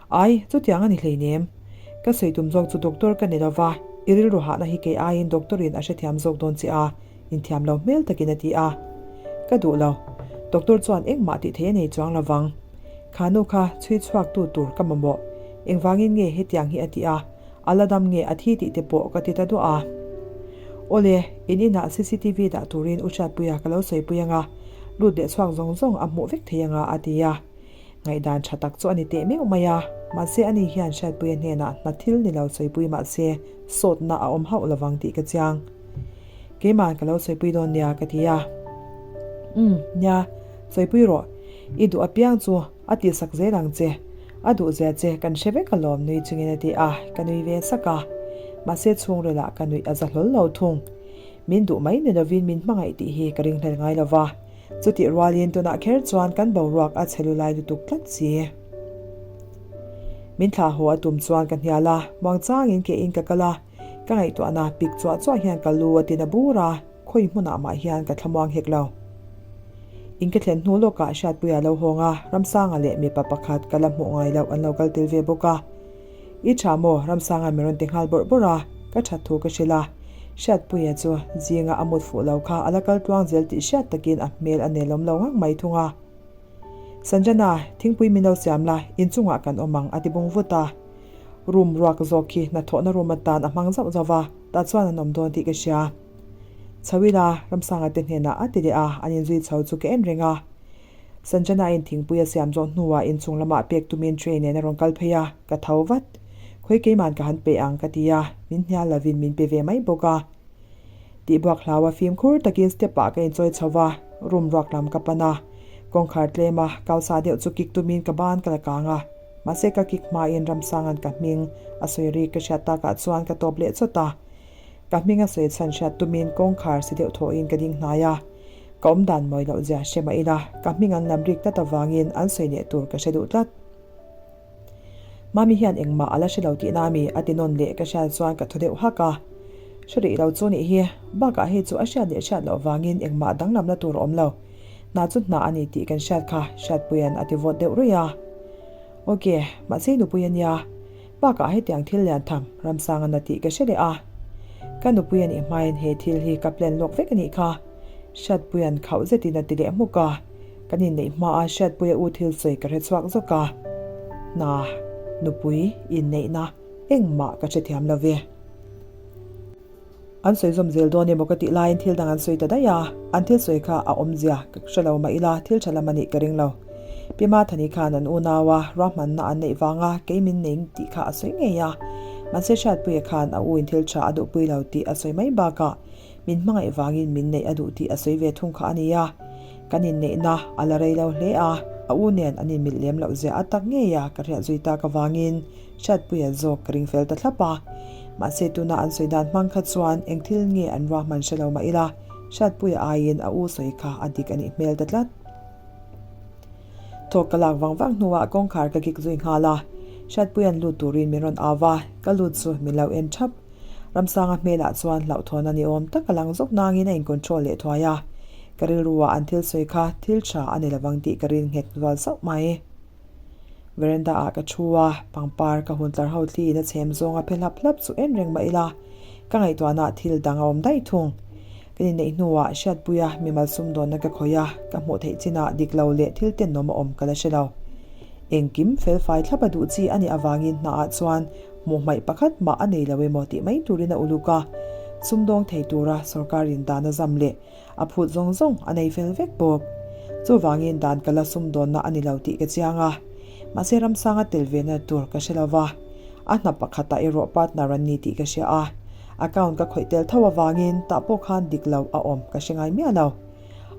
Speaker 1: Ai, chutiang a ni hleinem. Ka sawi tum zawk chu doctor ka ni lova, i rilru hahna hi kei aiin doctor in a hrethiam zawk dawn che a, inthiam lo hmel takin a ti a. Ka duh lo. Doctor chuan engmah tih theih a nei chuang lovang. Kha nu kha chhui chhuak tu tur ka mamawh. Engvangin nge hetiang hi a tih a, a la dam nge a thi tih te pawh ka ti ta duah a. Awle, in inah cctv dah turin U Hriatpuia ka lo sawipui anga, lut leh chhuak zawng zawng a hmuh vek thei anga a ti a. Ngaihdan tha tak chu a ni teh meuh mai a, mahse ani hian Hriatpuia hnenah hna thil ni lo sawipui mahse sawtna a awm hauh lovang tih ka chiang. Keimah ka lo sawipui dawn nia ka ti a. Umm, nia, sawipui rawh. I duh apiang chu a tihsak zel ang che. A duh zia che kan hre vek alawm nui chungin a ti a, ka nui ve sak a. Mahse chhungrilah ka nuih a za hlawl lo thung. Min duh mai ni lovin min hmangaih tih hi ka ringhlel ngai lo va. Chutih rualin tunah kher chuan kan boruak a chhe lulai lutuk tlat si. Min thlah haw a tum chuan ka hnial a, muangchangin ke in ka kal a. Ka ngaihtuahna pik chuah chuah hian ka lu a tin a bur a, khawi hmunah mah hian ka thlamuang hek lo. In ka thlen hnu lawkah Hriatpuia lo hawng a, Ramsanga leh mipa pakhat ka la hmuh ngai loh an lo kal tel ve bawk a. I tha maw? Ramsanga min rawn ti nghal bawrh bawrh a, ka that thu ka hrilh a. Hriatpuia chu zinga a mut fuh lo kha a la kal tluang zel tih hriat takin a hmel a nelawm lo ngang mai thung a. Sanjana, thingpui min lo siam la, inchungah kan awm ang a ti bung vut a. Room ruak zawk khi hnathawhna room atan a hmang zauh zauh a, tah chuan an awm dawn tih ka hria. Chho ila, Ramsanga te hnenah a ti leh a, an inzui chho chu ka en reng a. Sanjana-in thingpui a siam zawh hnuah inchung lamah pek tumin tray nen a rawn kal phei a, ka tho vat. Khawi keiman ka han pe ang ka ti a, min hnial lovin min pe ve mai bawk a. Tihbuak hlaua fimkhur takin step ah ka inchawi chho va, room ruak lam ka pan a. Kawngkhar tlema kausa deuh chu kik tumin ka ban ka la kang a, mahse ka kik hmain Ramsanga'n ka hming a sawi rik ka hriat takah chuan ka tawp leh chawt a. Ka hming a sawi chhan hriat tumin kawngkhar si deuh thawhin ka ding hnai a. Ka awm dan mawi loh zia hre mah ila, ka hming an lam rik tlat avangin an sawi leh tur ka hre duh tlat. Mami hian engmah a la hre lo tihna ami a ti nawn leh ka hriat chuan ka thaw deuh hak a. Hre rih lo chu nih hi, bakah hei chu a hriat leh hriat loh vangin engmah danglamna tur a awm lo. Hna chu hna a ni tih kan hriat kha Hriatpuia'n a ti vawt deuh ruih a. Ok, mahse i nupui a nia. Bakah hetiang thil lian tham Ramsang a na tih ka hre leh a. Ka nupui a nih hmain he thil hi ka plan lawk vek a nih kha. Hriatpuia'n khauh zetin a ti leh hmuk a. Kan inneih hmaa Hriatpuia u thil sawi ka hre chhuak zawk a. Hna, nupui, inneihna engmah ka hrethiam lo ve. An sawi zawm zel dawn emaw ka tih laiin thil dang an sawi ta daih a, an thil sawi kha a awmzia ka hre lo mah ila thil tha lam a nih ka ring lo. Pi Mathani khan an unaua ruahmanna an neih vanga kei min nei tih kha a sawi ngei a, mahse Hriatpuia khan a u in thil tha a duhpui lo tih a sawi mai bakah min hmangaih vangin min neih a duh tih a sawi ve thung kha a ni a. Kan inneihna a la rei lo hle a, a u nen an inmilh lem loh zia a tak ngei a ka hriat zui tak avangin Hriatpuia zawk ka ring fel ta thlap a. Mahse tuna an sawi dan hmang kha chuan eng thil nge an ruahman hre lo mah ila, Hriatpuia aiin a u sawi kha a dik a nih hmel ta tlat. Thawk ka lak vang vang hnuah kawngkhar ka kik zui nghal a, Hriatpuia'n lut turin min rawn au va, ka lut chu min lo en thap. Ramsanga hmelah chuan hlauhthawn a ni awm tak a lang zawk nangin a in-control leh thuai a, ka rilruah an thil sawi kha thil tha a ni lovang tih ka rin nghet zual sauh mai. Veranda ah ka thu a, pangpar ka hun tlar ho thliin a chhem zawng a phe hlap hlap chu en reng mah ila, ka ngaihtuahna thil dang a awm daih thung. Ka inneih hnuah Hriatpuia mimal sumdawnna ka khawih a, ka hmuh theih chinah dik lo leh thil tenawm a awm ka la hre lo. Engkim felfai thlap a duh chi a nih avangin hnaah chuan hmuh hmaih pakhat mah a nei lo emaw tih mai turin a uluk a, sumdawng thei tura sorkarin dan a zam leh A phut zawng zawng a nei fel vek bawk. Chuvangin dan ka la sumdawnna a ni lo tih ka chiang a. Mahse Ramsanga tel ve na tur ka hre lo va. A hna pakhatah erawh partner an ni tih ka hria a. Account ka khawih tel tho avangin tah pawh khan dik lo a awm ka hre ngai miah lo.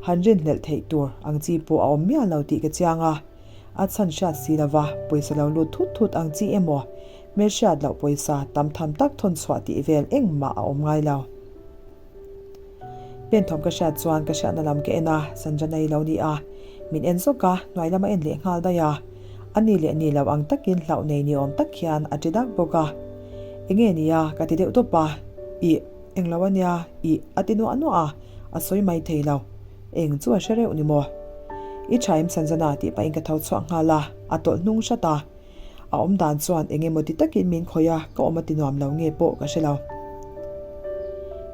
Speaker 1: Han rinhlelh theih tur ang chi pawh a awm miah lo tih ka chiang a. A chhan hriat si lo va, pawisa lo lut thut thut ang chi emaw, hmelhriat loh pawisa tam tham tak thawn chhuah tih vel engmah a awm ngai lo. Pen thawm ka hriat chuan ka hriatna lam ka en a, Sanjana i lo ni a, min en zawk a, hnuai lam a en leh nghal daih a. A ni leh ni lo ang takin hlauh nei ni awm tak hian a ti dak bawk a. Enge ni a? ka ti deuh tawp a. Ih, englo a nia, ih a ti nuah nuah a, a sawi mai thei lo. Eng chu a hre reuh ni maw? I tha em Sanjana tih pahin ka tho chhuak nghal a, a tawlh hnung hrat a. A awm dan chuan eng emaw ti takin min khawih a, ka awm a ti nuam lo nge pawh ka hre lo.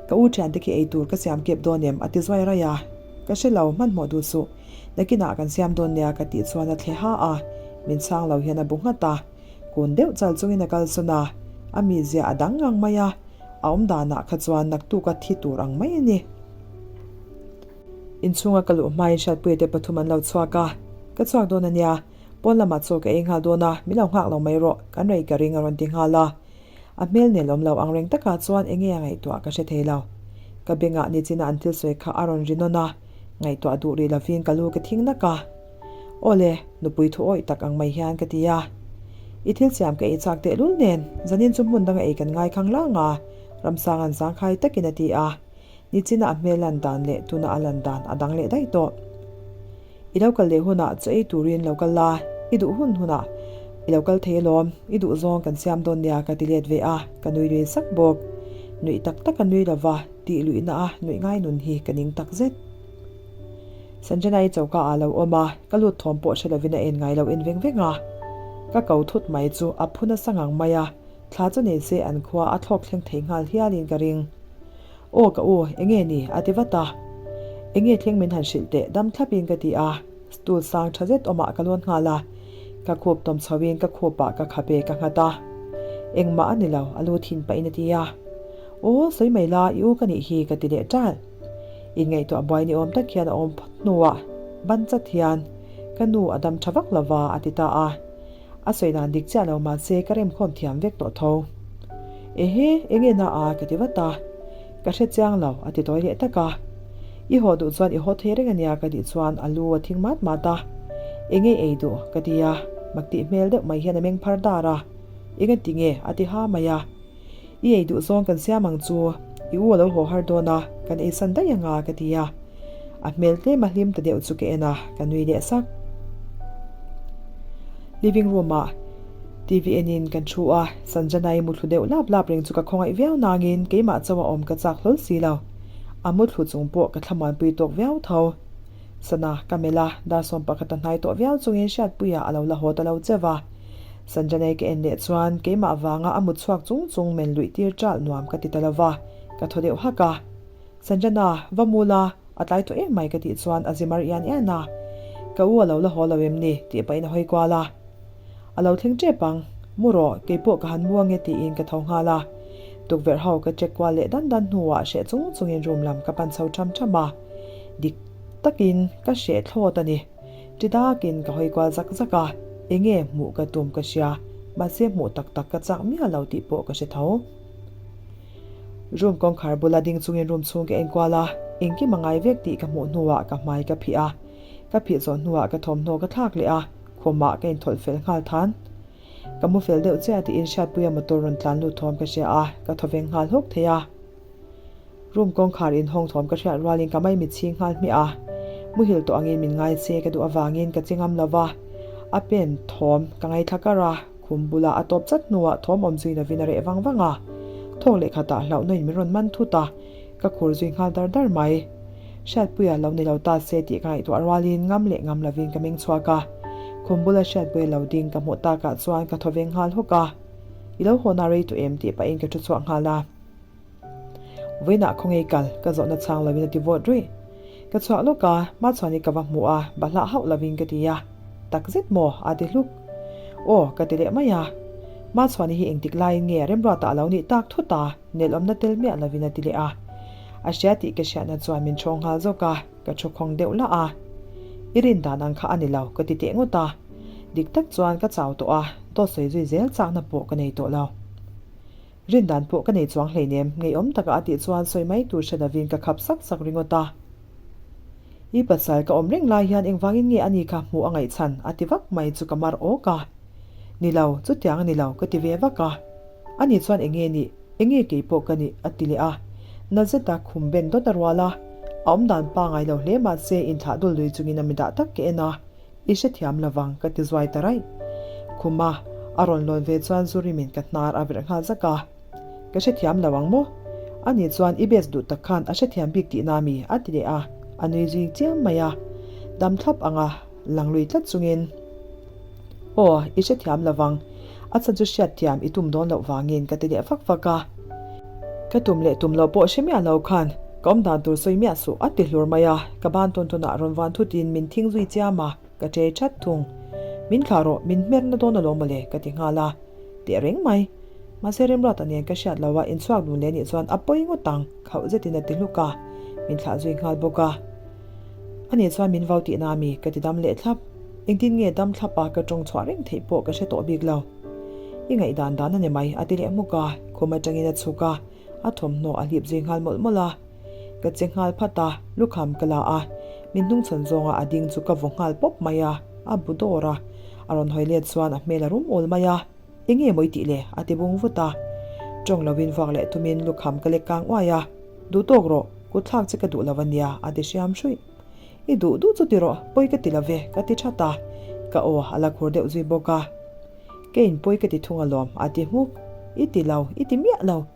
Speaker 1: Ka u thiante khi ei tur ka siam kep dawn em? a ti zuai raih a. Ka hre lo, hmanhmawh duh suh. Nakinah kan siam dawn nia ka tih chuan a thle ha a, min chhang lo hian a bu nghat a. Kun deuh chal chungin a kalsawn a, a mizia a dang ngang mai a, a awm danah kha chuan naktuka thi tur ang mai a ni. Inchhunga ka luh hmain Hriatpuiate pathum an lo chhuak a, Ka chhuak dawn a nia, Pawn lamah chaw ka ei nghal dawn a, min lo nghak lo mai rawh, kan rei ka ring a rawn ti nghal a. A hmel nel awm lo ang reng takah chuan enge a ngaihtuah ka hre thei lo. Ka bengah nichina an thil sawi kha a rawn ri nawn a, ngaihtuah duh rih lovin ka lu ka thing nak a. Aw le, nupui thu awih tak ang mai hian ka ti a. I thil siam ka ei chak tehlul nen, zanin chu hmun danga ei kan ngai khang lang a, Ramsanga'n zangkhai takin a ti a. Nichina a hmel lan dan leh tuna a lan dan a dang leh daih tawh. I lo kal leh hunah chaw ei turin lo kal la, i duh hun hunah i lo kal thei alawm, i duh zawng kan siam dawn nia ka ti let ve a, ka nui lui sak bawk. Nuih tak tak a nui lova, tih luihna a nuih ngai nun hi ka ning tak zet. Sanjana-i choka ah lo awm a, ka lut thawm pawh hre lovin a en ngai lo en veng veng a. Ka ko thut mai chu a phu nasa ngang mai a, thla chu nei se an khua a thlawk thleng thei nghal hialin ka ring. Aw ka u, enge ni? a ti vat a. Enge thleng min han hrilh teh dam thlapin ka ti a, stool sang tha zet awmah ka lawn nghal a, ka khup tawm chhoin ka khupah ka khape ka nghat a. Engmah a ni lo, a lu thin pahin a ti a. Aw, sawi mai la, i u ka nih hi ka ti leh ṭalh. Inngaihtuah buai ni awm tak hian a awm phawt hnuah ban chat hian ka nu a dam tha vak lo va a ti ta a. A sawi dan dik chiah lo mahse ka remkhawm thiam vek tawh tho. Ehe, enge na a ka ti vat a. Ka hre chiang lo a ti tawi leh tak a. I haw duh chuan i haw thei reng ania ka tih chuan a lu a thing mat mat a. Enge ei duh ka ti a, mak tih hmel deuh mai hian a meng phar dar a. Enga ti nge a ti ha mai a. I ei duh zawng kan siam ang chu, i u a lo haw har dawn a, kan ei san daih anga ka ti a. A hmel tlem a hlim ta deuh chu ka en a, ka nui leh sak. Living room ah TV enin kan thu a, Sanjana-i muthlu deuh lap lap reng chu ka khawngaih viau nangin keimah chauh a awm ka chak hlawl si lo. A muthlu chung pawh ka thlamuanpui tawk viau tho. Sana ka melh a, dar sawm pakhat a hnai tawh viau chungin Hriatpuia a lo la haw ta lo cheuh a. Sanjanei ka en leh chuan keimah vanga a mut chhuak chung chung men luih tir ṭalh nuam ka ti ta lo va, ka thaw deuh hak a. Sanjana, va mu la, a tlai tawh em mai ka tih chuan a zi mar ian ian a. Ka u a lo la haw lo em ni? tih pahin a hawi kual a. A lo thleng ṭep ang. Mu rawh, keipawh ka han mu ange tiin ka tho nghal a. Tukverh ho ka check kual leh dan dan hnuah hreh chung chungin room lam ka pan chho ṭham ṭham a. Dik takin ka hreh thlawt a ni. Ti dakin ka hawi kual zak zak a, enge hmuh ka tum ka hria, mahse hmuh tak tak ka chak miah lo tih pawh ka hre tho. Room kawngkhar bula ding chungin room chhung ka enkual a, engkim a ngai vek tih ka hmuh hnuah ka hmai ka phih a, ka phih zawh hnuah ka thawmhnaw ka thlak leh a, khumah ka inthawlh fel nghal than. Ka mu fel deuh chiah tiin Hriatpuia motor rawn tlan lut thawm ka hria a, ka thaw veng nghal hawk thei a. Room kawngkhar inhawng thawm ka hriat rualin ka mai mitchhing nghal hmiah a, muhil tawh angin min ngai se ka duh avangin ka che ngam lo va, a pen thawm ka ngaithla kar a, khum bulah a tawp chat hnuah thawm awm zui lovin a reh vang vang a, thawk leh khatah hlauhnawiin min rawn man thut a, ka khur zui nghal dar dar mai. Hriatpuia lo ni lo ta se tih ka ngaihtuah rualin ngam leh ngam lovin ka meng chhuak a, khum bula Hriatpuia lo ding ka hmuh takah chuan ka thaw veng nghal hawk a, I lo haw na rei tawh em tih pahin ka thu chhuak nghal a. Vawiinah khawnge kal ka zawhna chhang lovin a ti vawt ruih. Ka chhuak lawk a, Machhuani ka va hmu a, bahlah hauh lovin ka ti a. Tak zet maw? a ti hluk. Aw, ka ti leh mai a. Machhuani hi engtik laiin nge Remruata a lo nih tak thut a, nelawmna tel miah lovin a ti leh a. A hria tih ka hriatna chuan min ṭhawng nghal zawk a, ka thu khawng deuh lah a. I rin dan ang kha a ni lo, ka ti teh ngawt a. Dik tak chuan ka chau tawh a, dawt sawi zui zel chakna pawh ka nei tawh lo. Rin dan pawh ka nei chuang hleinem, ngeiawm taka a tih chuan sawi mai tur hre lovin ka khap sak sak ringawt a. I pasal ka awm reng lai hian engvangin nge ani kha hmuh a ngaihchhan a ti vak mai chu ka mar awk a. Ni lo, chutiang a ni lo ka ti ve vak a. Ani chuan enge nih, enge kei pawh ka nih a ti leh a. Na zeta khum ben dawt a rual a. A awmdan pangai lo hle mahse inthlah dul lui chungin a mi dah tak ka en a. I hrethiam lovang ka ti zuai ta raih. Khuma a rawn lawn ve chuan Zurimin ka hnar a verh nghal zak a. Ka hrethiam lo ang maw? Ani chuan i best duh tak khan a hrethiam bik tihna mi? a ti leh a, a nui zui chiam mai a. Dam thlap anga lang lui tlat chungin, Aw, i hrethiam lovang. A chhan chu hriatthiam i tum dawn loh vangin ka ti leh vak vak a. Ka tum leh tum loh pawh hre miah lo khan ka awm dan tur sawi miah suh a ti hlur mai a, ka ban tawn tawnah rawn van thutin min thing zui chiam a, ka ṭe ṭhat thung. Min thlah rawh, min hmer na dawn alawm mawle ka ti nghal a, teh reng mai. Mahse Remruata nen ka hriat lo a, inchhuak dun leh nih chuan a pawi ngawt ang, khauh zetin a ti hluk a, min thlah zui nghal bawk a. Ani chuan min vau tihna a mi ka ti dam leh thlap. Engtin nge dam thlap a ka tawng chhuah reng theih pawh ka hre tawh bik lo. I ngaihdan dan a ni mai a ti leh hmuk a, khum atangin a chhuk a, a thawmhnaw a hlip zui nghal mawlh mawlh a. Ka che nghal phat a, lukham ka la a, min hnungchhawn zawnga a ding chu ka vaw nghal pawp mai a, a bu dawr a. A rawn hawi let chuan a hmel a rum awl mai a, Enge maw i tih le? a ti bung vut a. Tawng lovin vuak leh tumin lukham ka lek kang uai a, Duh tawk rawh, kut thlak che ka duh lo a nia a ti hriam hruih. I duh duh chu ti rawh, pawi ka ti lo ve, ka ti that a. Ka aw a la khur deuh zui bawk a. Ka in pawi ka ti thung alawm, a ti hmuk. I ti lo, i ti miah lo.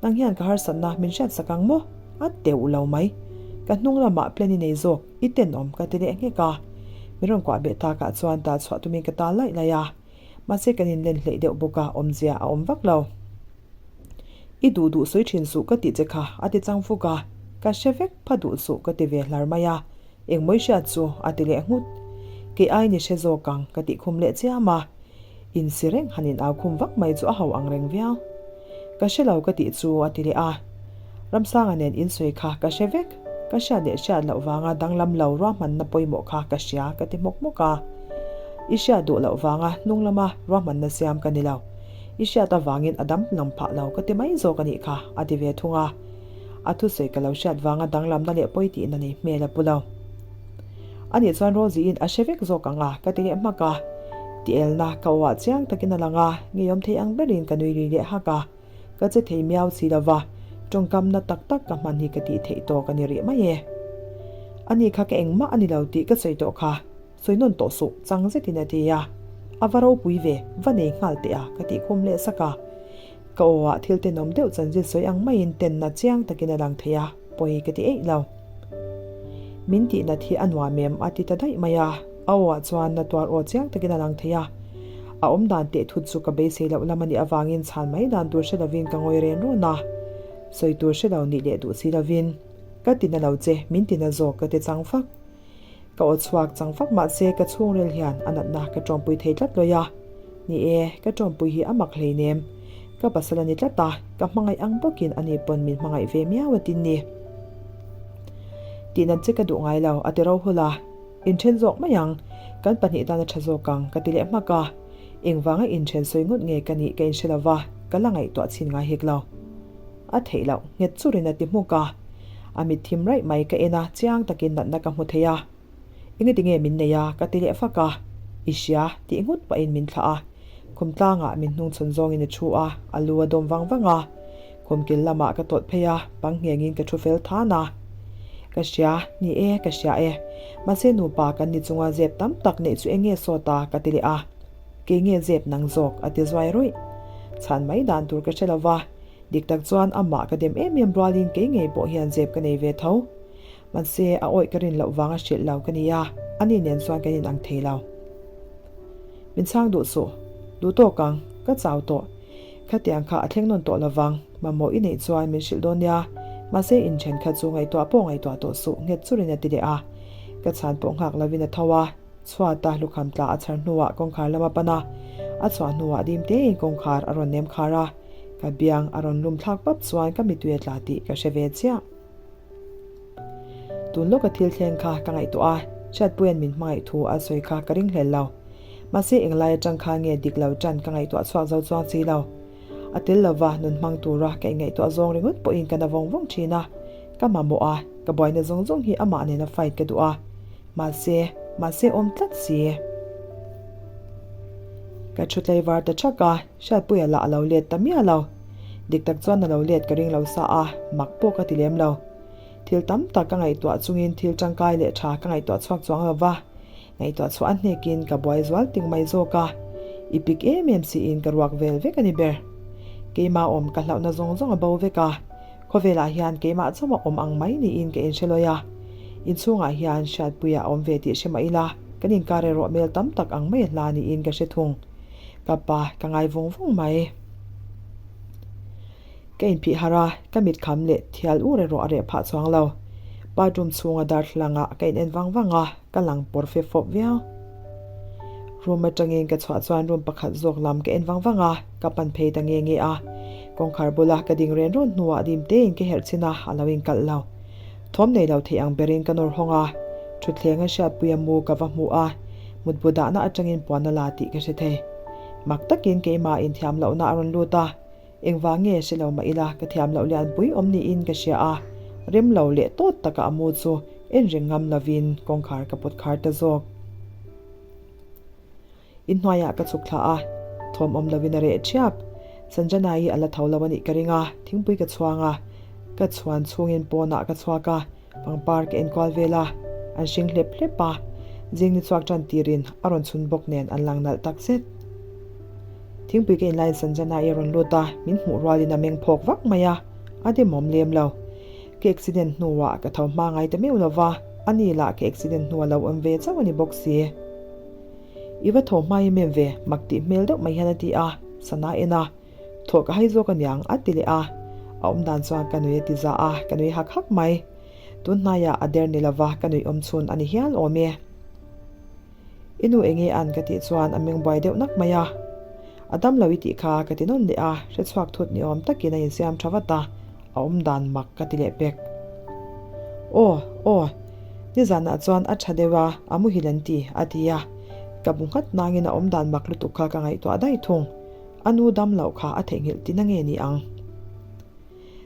Speaker 1: Nang hian ka harsatna min hriatsak ang maw? A teuh lo mai. Ka hnung lamah plan i nei zawk, i tenawm ka ti leh nghek a. Min rawn kuah beh takah chuan ta chhuah tumin ka ta laih laih a. Mahse kan inlen hleih deuh bawk a, awmzia a awm vak lo. I duh duh sawi thin suh ka tih che kha, a ti chang fuk a. Ka hre vek pha duh suh ka ti ve hlar mai a. Engmawi hriat chu a ti leh nghut. Kei aiin i hre zawk ang ka tih khum leh chiam a. Insi reng han in au khum vak mai chu a ho ang reng viau. Ka hre lo ka tih chu a ti leh a. Ramsanga nen insawi kha ka hre vek. Ka hriat leh hriat loh vanga danglam lo ruahmanna pawimawh kha ka hria ka ti hmawk hmawk a. I hriat duh loh vanga hnung lama ruahmanna siam ka ni lo. I hriat avangin a dam lam phah lo ka ti mai zawk a nih kha a ti ve thung a. A thusawi ka lo hriat vanga danglamna leh pawi tihna nei hmel a pu lo. Ani chuan Rosie-in a hre vek zawk ang a, ka ti leh hmak a. Tielna ka aw ah chiang takin a lang a, ngeiawm thei ang berin ka nui lui leh hak a. Ka che thei miau si lo va, tawngkamna tak tak ka hman hi ka tih theih tawk a ni rih mai e. Ani kha ka engmah a ni lo tih ka sawi tawh kha, sawi nawn tawh suh, chang zetin a ti a. A va ropui ve, va nei nghal teh a, ka tih khum leh sak a. Ka aw ah thil tenawm deuh chanzit sawi ang maiin tenna chiang takin a lang thei a, pawi ka ti eih lo. Min tih nat hi a nuam em? a ti ta daih mai a, a aw ah chuan na tuar aw chiang takin a lang thei a. A awm dan teh thut chu ka beisei loh lam a nih avangin chhan mai dan tur hre lovin ka ngawi ren rawn a. Sawi tur hre lo nih leh duh si lovin, Ka ti na lo che, min ti na zawk ka ti chang fak. Ka aw chhuak chang fak mahse ka chhungril hian a natna ka tawmpui thei tlat lawi a. Ni e, ka tawmpui hi a mak hleinem. Ka pasal a ni tlat a, ka hmangaih ang bawkin ani pawn min hmangaih ve miau a tin ni. Tihnat che ka duh ngai lo, a ti ro hul a. Inthen zawk mai ang, kan pahnih tan a tha zawk ang, ka ti leh hmak a. Engvanga inthen sawi ngawt nge ka nih ka inhre lo va, ka la ngaihtuah chhin ngai hek lo. A theih loh, nghet churin a ti hmuk a. A mit thim raih mai ka en a, chiang takin natna ka hmu thei a. Engati nge min nei a? ka ti leh fak a. I hria, tih nghut pahin min thlah a. Khum tlangah min hnung chhawn zawngin a thu a, a lu a dawm vang vang a. Khum kil lamah ka tawlh phei a, pang nghengin ka thu fel than a. Ka hria, ni e, ka hria e. Mahse nupa kan ni chunga zep tam tak neih chu eng nge sawt a? ka ti leh a. Kei nge zep nang zawk? a ti zuai ruih. Chhan mai dan tur ka hre lo va. Dik tak chuan amah ka dem em em rualin kei ngei pawh hian zep ka nei ve tho. Mahse, a awih ka rin loh vanga hrilh lo ka ni a, ani nen chuan kan inang thei lo. Min chhang duh suh. Duh tawk ang, ka chau tawh. Khatiang kha a thleng nawn tawh lovang, mamawh i neih chuan min hrilh dawn nia. Mahse, inthen kha chu ngaihtuah pawh ngaihtuah tawh suh, nghet churin a ti leh a. Ka chhan pawh nghak lovin a tho a. Chhuata lukham tla a chhar hnuah kawngkhar lam a pan a, a chhuah hnuah dim tein kawngkhar a rawn nem khar a, ka biang a rawn lum thlak pap chuan ka mitui a tla tih ka hre ve chiah. Tun lawka thil thleng kha ka ngaihtuah a, Hriatpuia'n min hmangaih thu a sawi kha ka ringhlel lo. Mahse englai atang khan nge dik lo tan ka ngaihtuah chhuak zo chuang si lo. A tel lova nun hmang tura ka inngaihtuah zawng ringawt pawhin ka na vawng vawng thin a, ka mamawh a, ka buaina zawng zawng hi amah nena fight ka duh a. Mahse, mahse awm tlat si. Ka thu tlaivar ta thak a, Hriatpuia lah a lo let ta miah lo. Dik tak chuan a lo let ka ring lo sa a, mak pawh ka ti lem lo. Thil tam tak ka ngaihtuah chungin thil tangkai leh tha ka ngaihtuah chhuak chuang lo va, ngaihtuah chhuah a hnekin ka buai zual ting mai zawk a. I pik em em siin ka ruak vel vek a ni ber. Keimah awm ka hlauhna zawng zawng a bo vek a. Khawvelah hian keimah chauh a awm ang mai niin ka inhre lawi a, inchhungah hian Hriatpuia a awm ve tih hre mah ila, kan inkar erawh mel tam tak ang mai a hla niin ka hre thung. Ka pa ka ngai vung vung mai. Ka inphih harh a, ka mit kham leh thial ur erawh a reh phah chuang lo. Bathroom chhunga darthlalangah ka in en vang vang a, ka lang pawr fe fawp viau. Room atangin ka chhuah chuan room pakhat zawk lam ka en vang vang a, ka pan phei ta nge nge a. Kawngkhar bula ka ding ren rawn hnuah dim tein ka herh chin a, a lo inkalh lo. Thawm nei lo thei ang berin ka nawr hawng a, thutthleng a hriatpui a mu ka va hmu a, mutbu dahna atangin puan a la tih ka hre thei. Mak takin keimah inthiam lohna a rawn lut a, Engvang nge hre lo mah ila ka thiam loh lianpui awm niin ka hria a, rem lo leh tawt taka a mu chu en reng ngam lovin kawngkhar ka pawt khar ta zawk. Inhnuaiah ka chhuk thla a, thawm awm lovin a reh ṭhiap. Sanjana-i a la tho lo a nih ka ring a, thingpui ka chhuang a, ka chhuan chhungin pawnah ka chhuak a, Pangpar ka enkual vel a, an hring hlep hlep a, zing ni chhuak tan tirin a rawn chhun bawk nen an lang nalh tak zet. Thingpui ka inlaiin Sanjana-i a rawn lut a, min hmuh rualin a meng phawk vak mai a, a demawm lem lo. Ka accident hnuah ka tho hma ngai ta meuh lo va, ani lah ka accident hnu a lo awm ve chauh a ni bawk si. I va thaw hma em em ve, mak tih hmel deuh mai hian a ti a, sana en a, Thawh ka hai zawk aniang a ti leh a, a awm dan chuan ka nui a ti za a, ka nui hak hak mai. Tun hnaiah a der ni lova ka nuih awm chhun a ni hial awm e. I nu enge an ka tih chuan a meng buai deuh nak mai a. A dam lo i tih kha ka ti nawn leh a, hrechhuak thut ni awm takin a insiam tha vat a, a awm dan mak ka ti leh pek. Aw, aw, nizanah chuan a tha deuh a, a muhil an ti, a ti a. Ka bu nghat nangin a awm dan mak lutuk kha ka ngaihtuah daih thung. A nu dam loh kha a theihnghilh tina nge ni ang?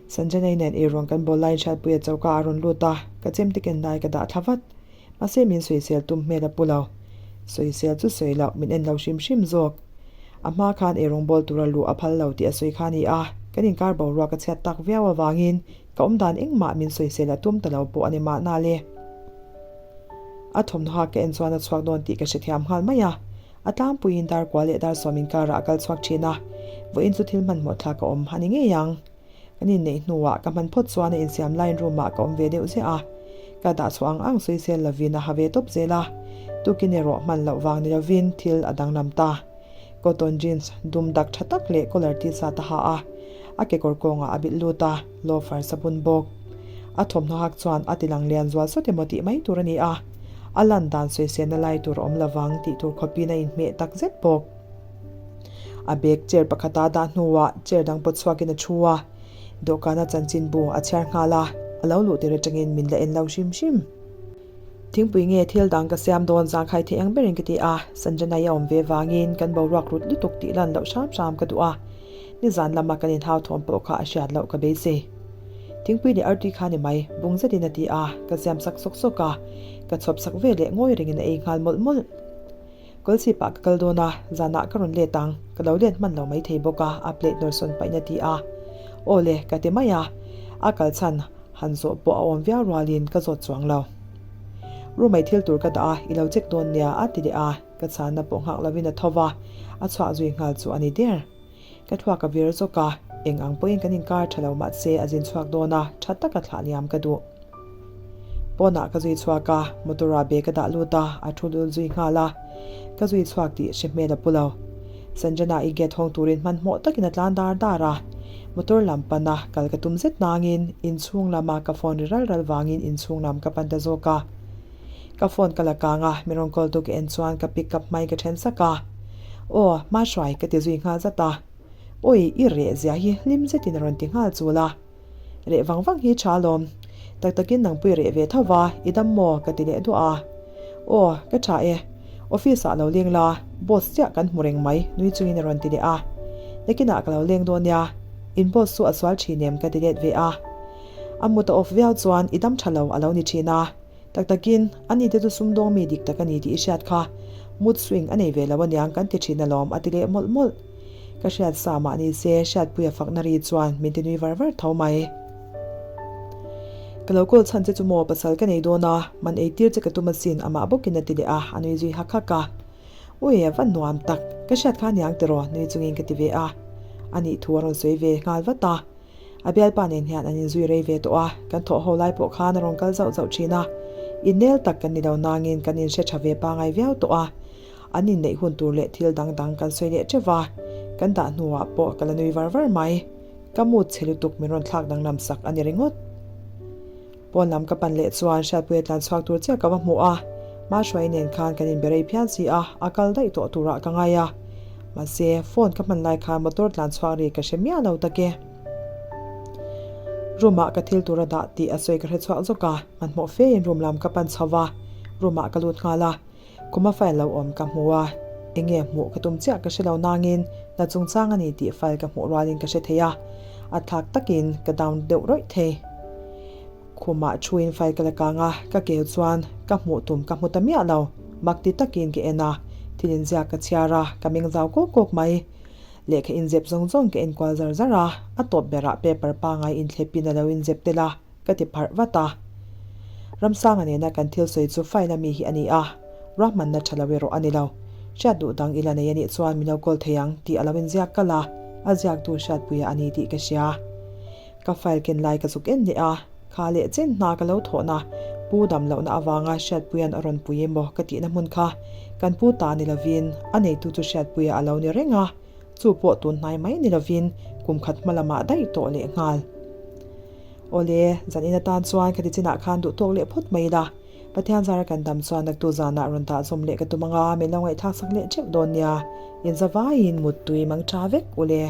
Speaker 1: Sanjanei nen eiruang kan bawl laiin Hriatpuia choka a rawn lut a, ka chemte ken lai ka dah thla vat. Mahse min sawisel tum hmel a pu lo. Sawisel chu sawi loh, min en lo hrim hrim zawk. A hma khan eirawng bawl tura luh a phal lo tih a sawi kha a ni a, kan inkar boruak a chhiat tak viau avangin ka awm dan engmah min sawisel a tum ta lo pawh a ni mahna le. A thawmhnaw hak ka en chuan a chhuak dawn tih ka hrethiam nghal mai a, a tlangpuiin dar kua leh dar sawm inkarah a kal chhuak thin a, vawiin chu thil hmanhmawh thlak a awm a ni ngei ang. Kan inneih hnuah ka hman phawt chuan a insiam laiin room ah ka awm ve deuh ziah a, ka dah chhuah ang ang sawisel lovin a ha ve tawp zel a, tukin erawh hman loh vang ni lovin thil a danglam ta. Cotton jeans dum dak tha tak leh collar t-shirt a ha a, a kekawr kawngah a bilh lut a, loafers a bun bawk. A thawmhnaw hak chuan a ti lang lian zual sawt emaw tih mai tur a ni a, a lan dan sawiselna lai tur a awm lovang tih tur khawpin a inhmeh tak zet bawk. A bag chair pakhata dah hnuah chair dang pawt chhuakin a thu a, dawhkana chanchinbu a chhiar nghal a, a lo luh tir atangin min la en lo hrim hrim. Thingpui nge thil dang ka siam dawn zangkhai thei ang berin ka ti a, Sanjanai a awm ve vangin kan boruak rut lutuk tih lan loh hram hram ka duh a, nizan lama kan inhau thawm pawh kha a hriat loh ka beisei. Thingpui leh artui kha ni mai, bung zetin a ti a, ka siam sak sawk sawk a, ka chhawp sak ve leh ngawi rengin a ei nghal mawlh mawlh. Kawlchhipah ka kal dawn a, zanah ka rawn let ang, ka lo let hman lo maithei bawk a, a plate nawr sawn pahin a ti a. Aw le, ka ti mai a, a kal chhan han zawh pawh a awm viau rualin ka zawt chuang lo. Room-ah i thil tur ka dah a, i lo check dawn nia, a ti leh a, ka chhanna pawh nghak lovin a tho va, a chhuah zui nghal chu a ni der. Ka thluak a vir zawk a, eng ang pawhin kan inkar tha lo mahse a zin chhuak dawn a, tha taka thlah liam ka duh. Pawnah ka zui chhuak a, motor ah bag a dah lut a, a thu lul zui nghal a. Ka zui chhuak tih hre hmel a pu lo. Sanjana i gate hawng turin hmanhmawh takin a tlan dar dar a. Motor lam pan a, kal ka tum zet nangin inchhung lama ka phone ri ral ral vangin inchhung lam ka pan ta zawk a. Ka phone ka la kang a, mi rawn call tu ka en chuan ka pick up hmai ka then sak a. Aw, hma hruai ka ti zui nghal zat a. Awi, i reh zia hi hlim zetin a rawn ti nghal chul a. Reh vang vang hi tha alawm. Tak takin nangpui reh ve tho va, i dam maw? ka ti leh duah a. Aw, ka tha e. Office ah lo leng la, boss chiah kan hmu reng mai, nui chungin a rawn ti leh a. Nakinah ka lo leng dawn nia, in boss chu a sual thin em? ka ti let ve a. A mut a off viau chuan i dam tha lo a lo ni thin a. Tak takin, ani te chu sumdawng mi dik tak a ni tih i hriat kha. Mood swing a nei ve lo aniang kan ti thin alawm a ti leh mawlh mawlh. Ka hriat sa mah ni se, Hriatpuia fakna ri chuan min ti nui var var tho mai. Ka lo call chhan che chu maw pasal ka nei dawn a, man ei tir che ka tum asin amah bawkin a ti leh a, a nui zui hak hak a. Ui, a va nuam tak, ka hriat kha aniang tiraw nui chungin ka ti ve a. Anih thu a rawn sawi ve nghal vat a. A bialpa nen hian an inzui rei ve tawh a, kan thawh ho lai pawh khan a rawn kal zauh zauh thin a. Innel tak kan ni lo nangin kan inhre tha ve pangai viau tawh a. An inneih hun tur leh thil dang dang kan sawi leh teuh va, kan dah hnuah pawh ka la nui var var mai. Ka mood chhe lutuk min rawn thlak danglam sak a ni ringawt. Pawn lam ka pan leh chuan Hriatpuia tlan chhuak tur chiah ka va hmu a, Mahruai nen khan kan inbe rei phian si a, a kal daih tawh turah ka ngai a. Mahse, phone ka hman lai khan motor tlan chhuak ri ka hre miah lo tak e. Room ah ka thil tur a dah tih a sawi ka hre chhuak zawk a, hmanhmawh fe in room lam ka pan chho va, room ah ka lut nghal a. Kuma file lo awm ka hmu a, enge hmuh ka tum chiah ka hre lo nangin hna chungchang a ni tih file ka hmuh rualin ka hre thei a, a thlak takin ka down deuh rawih thei. Khumah thuin file ka la kang a, ka keu chuan ka hmuh tum ka hmu ta miah lo, mak ti takin ka en a, thil inziak ka chhiar a, ka meng zau kawk kawk mai. Lehkha inzep zawng zawng ka enkual zar zar a, a tawp berah paper pangai inthlepin a lo inzep tel a. Ka ti pharh vat a. Ramsanga nena kan thil sawi chu file a mi hi a ni a, ruahmanna tha lo erawh a ni lo. Hriat duh dang ila nei a nih chuan min lo call thei ang tih a lo inziak kalh a, a ziaktu Hriatpuia a ni tih ka hria. Ka file ken lai ka zuk en leh a, kha leh chen hna ka lo thawhna Pu dam lohna avanga Hriatpuia'n a rawn pui emaw ka tihna hmun kha kan pu ta ni lovin a neitu chu Hriatpuia a lo ni reng a, chu pawh tun hnai mai ni lovin kum khat hma lamah daih tawh leh nghal. Awle, zan in atan chuan khati chinah khan duh tawk leh phawt mai ila, Pathian zara kan dam chuan naktu zanah rawn dah zawm leh ka tum anga min lo ngaihthlak sak leh teuh dawn nia, inzavaiin muttui mang tha vek ule.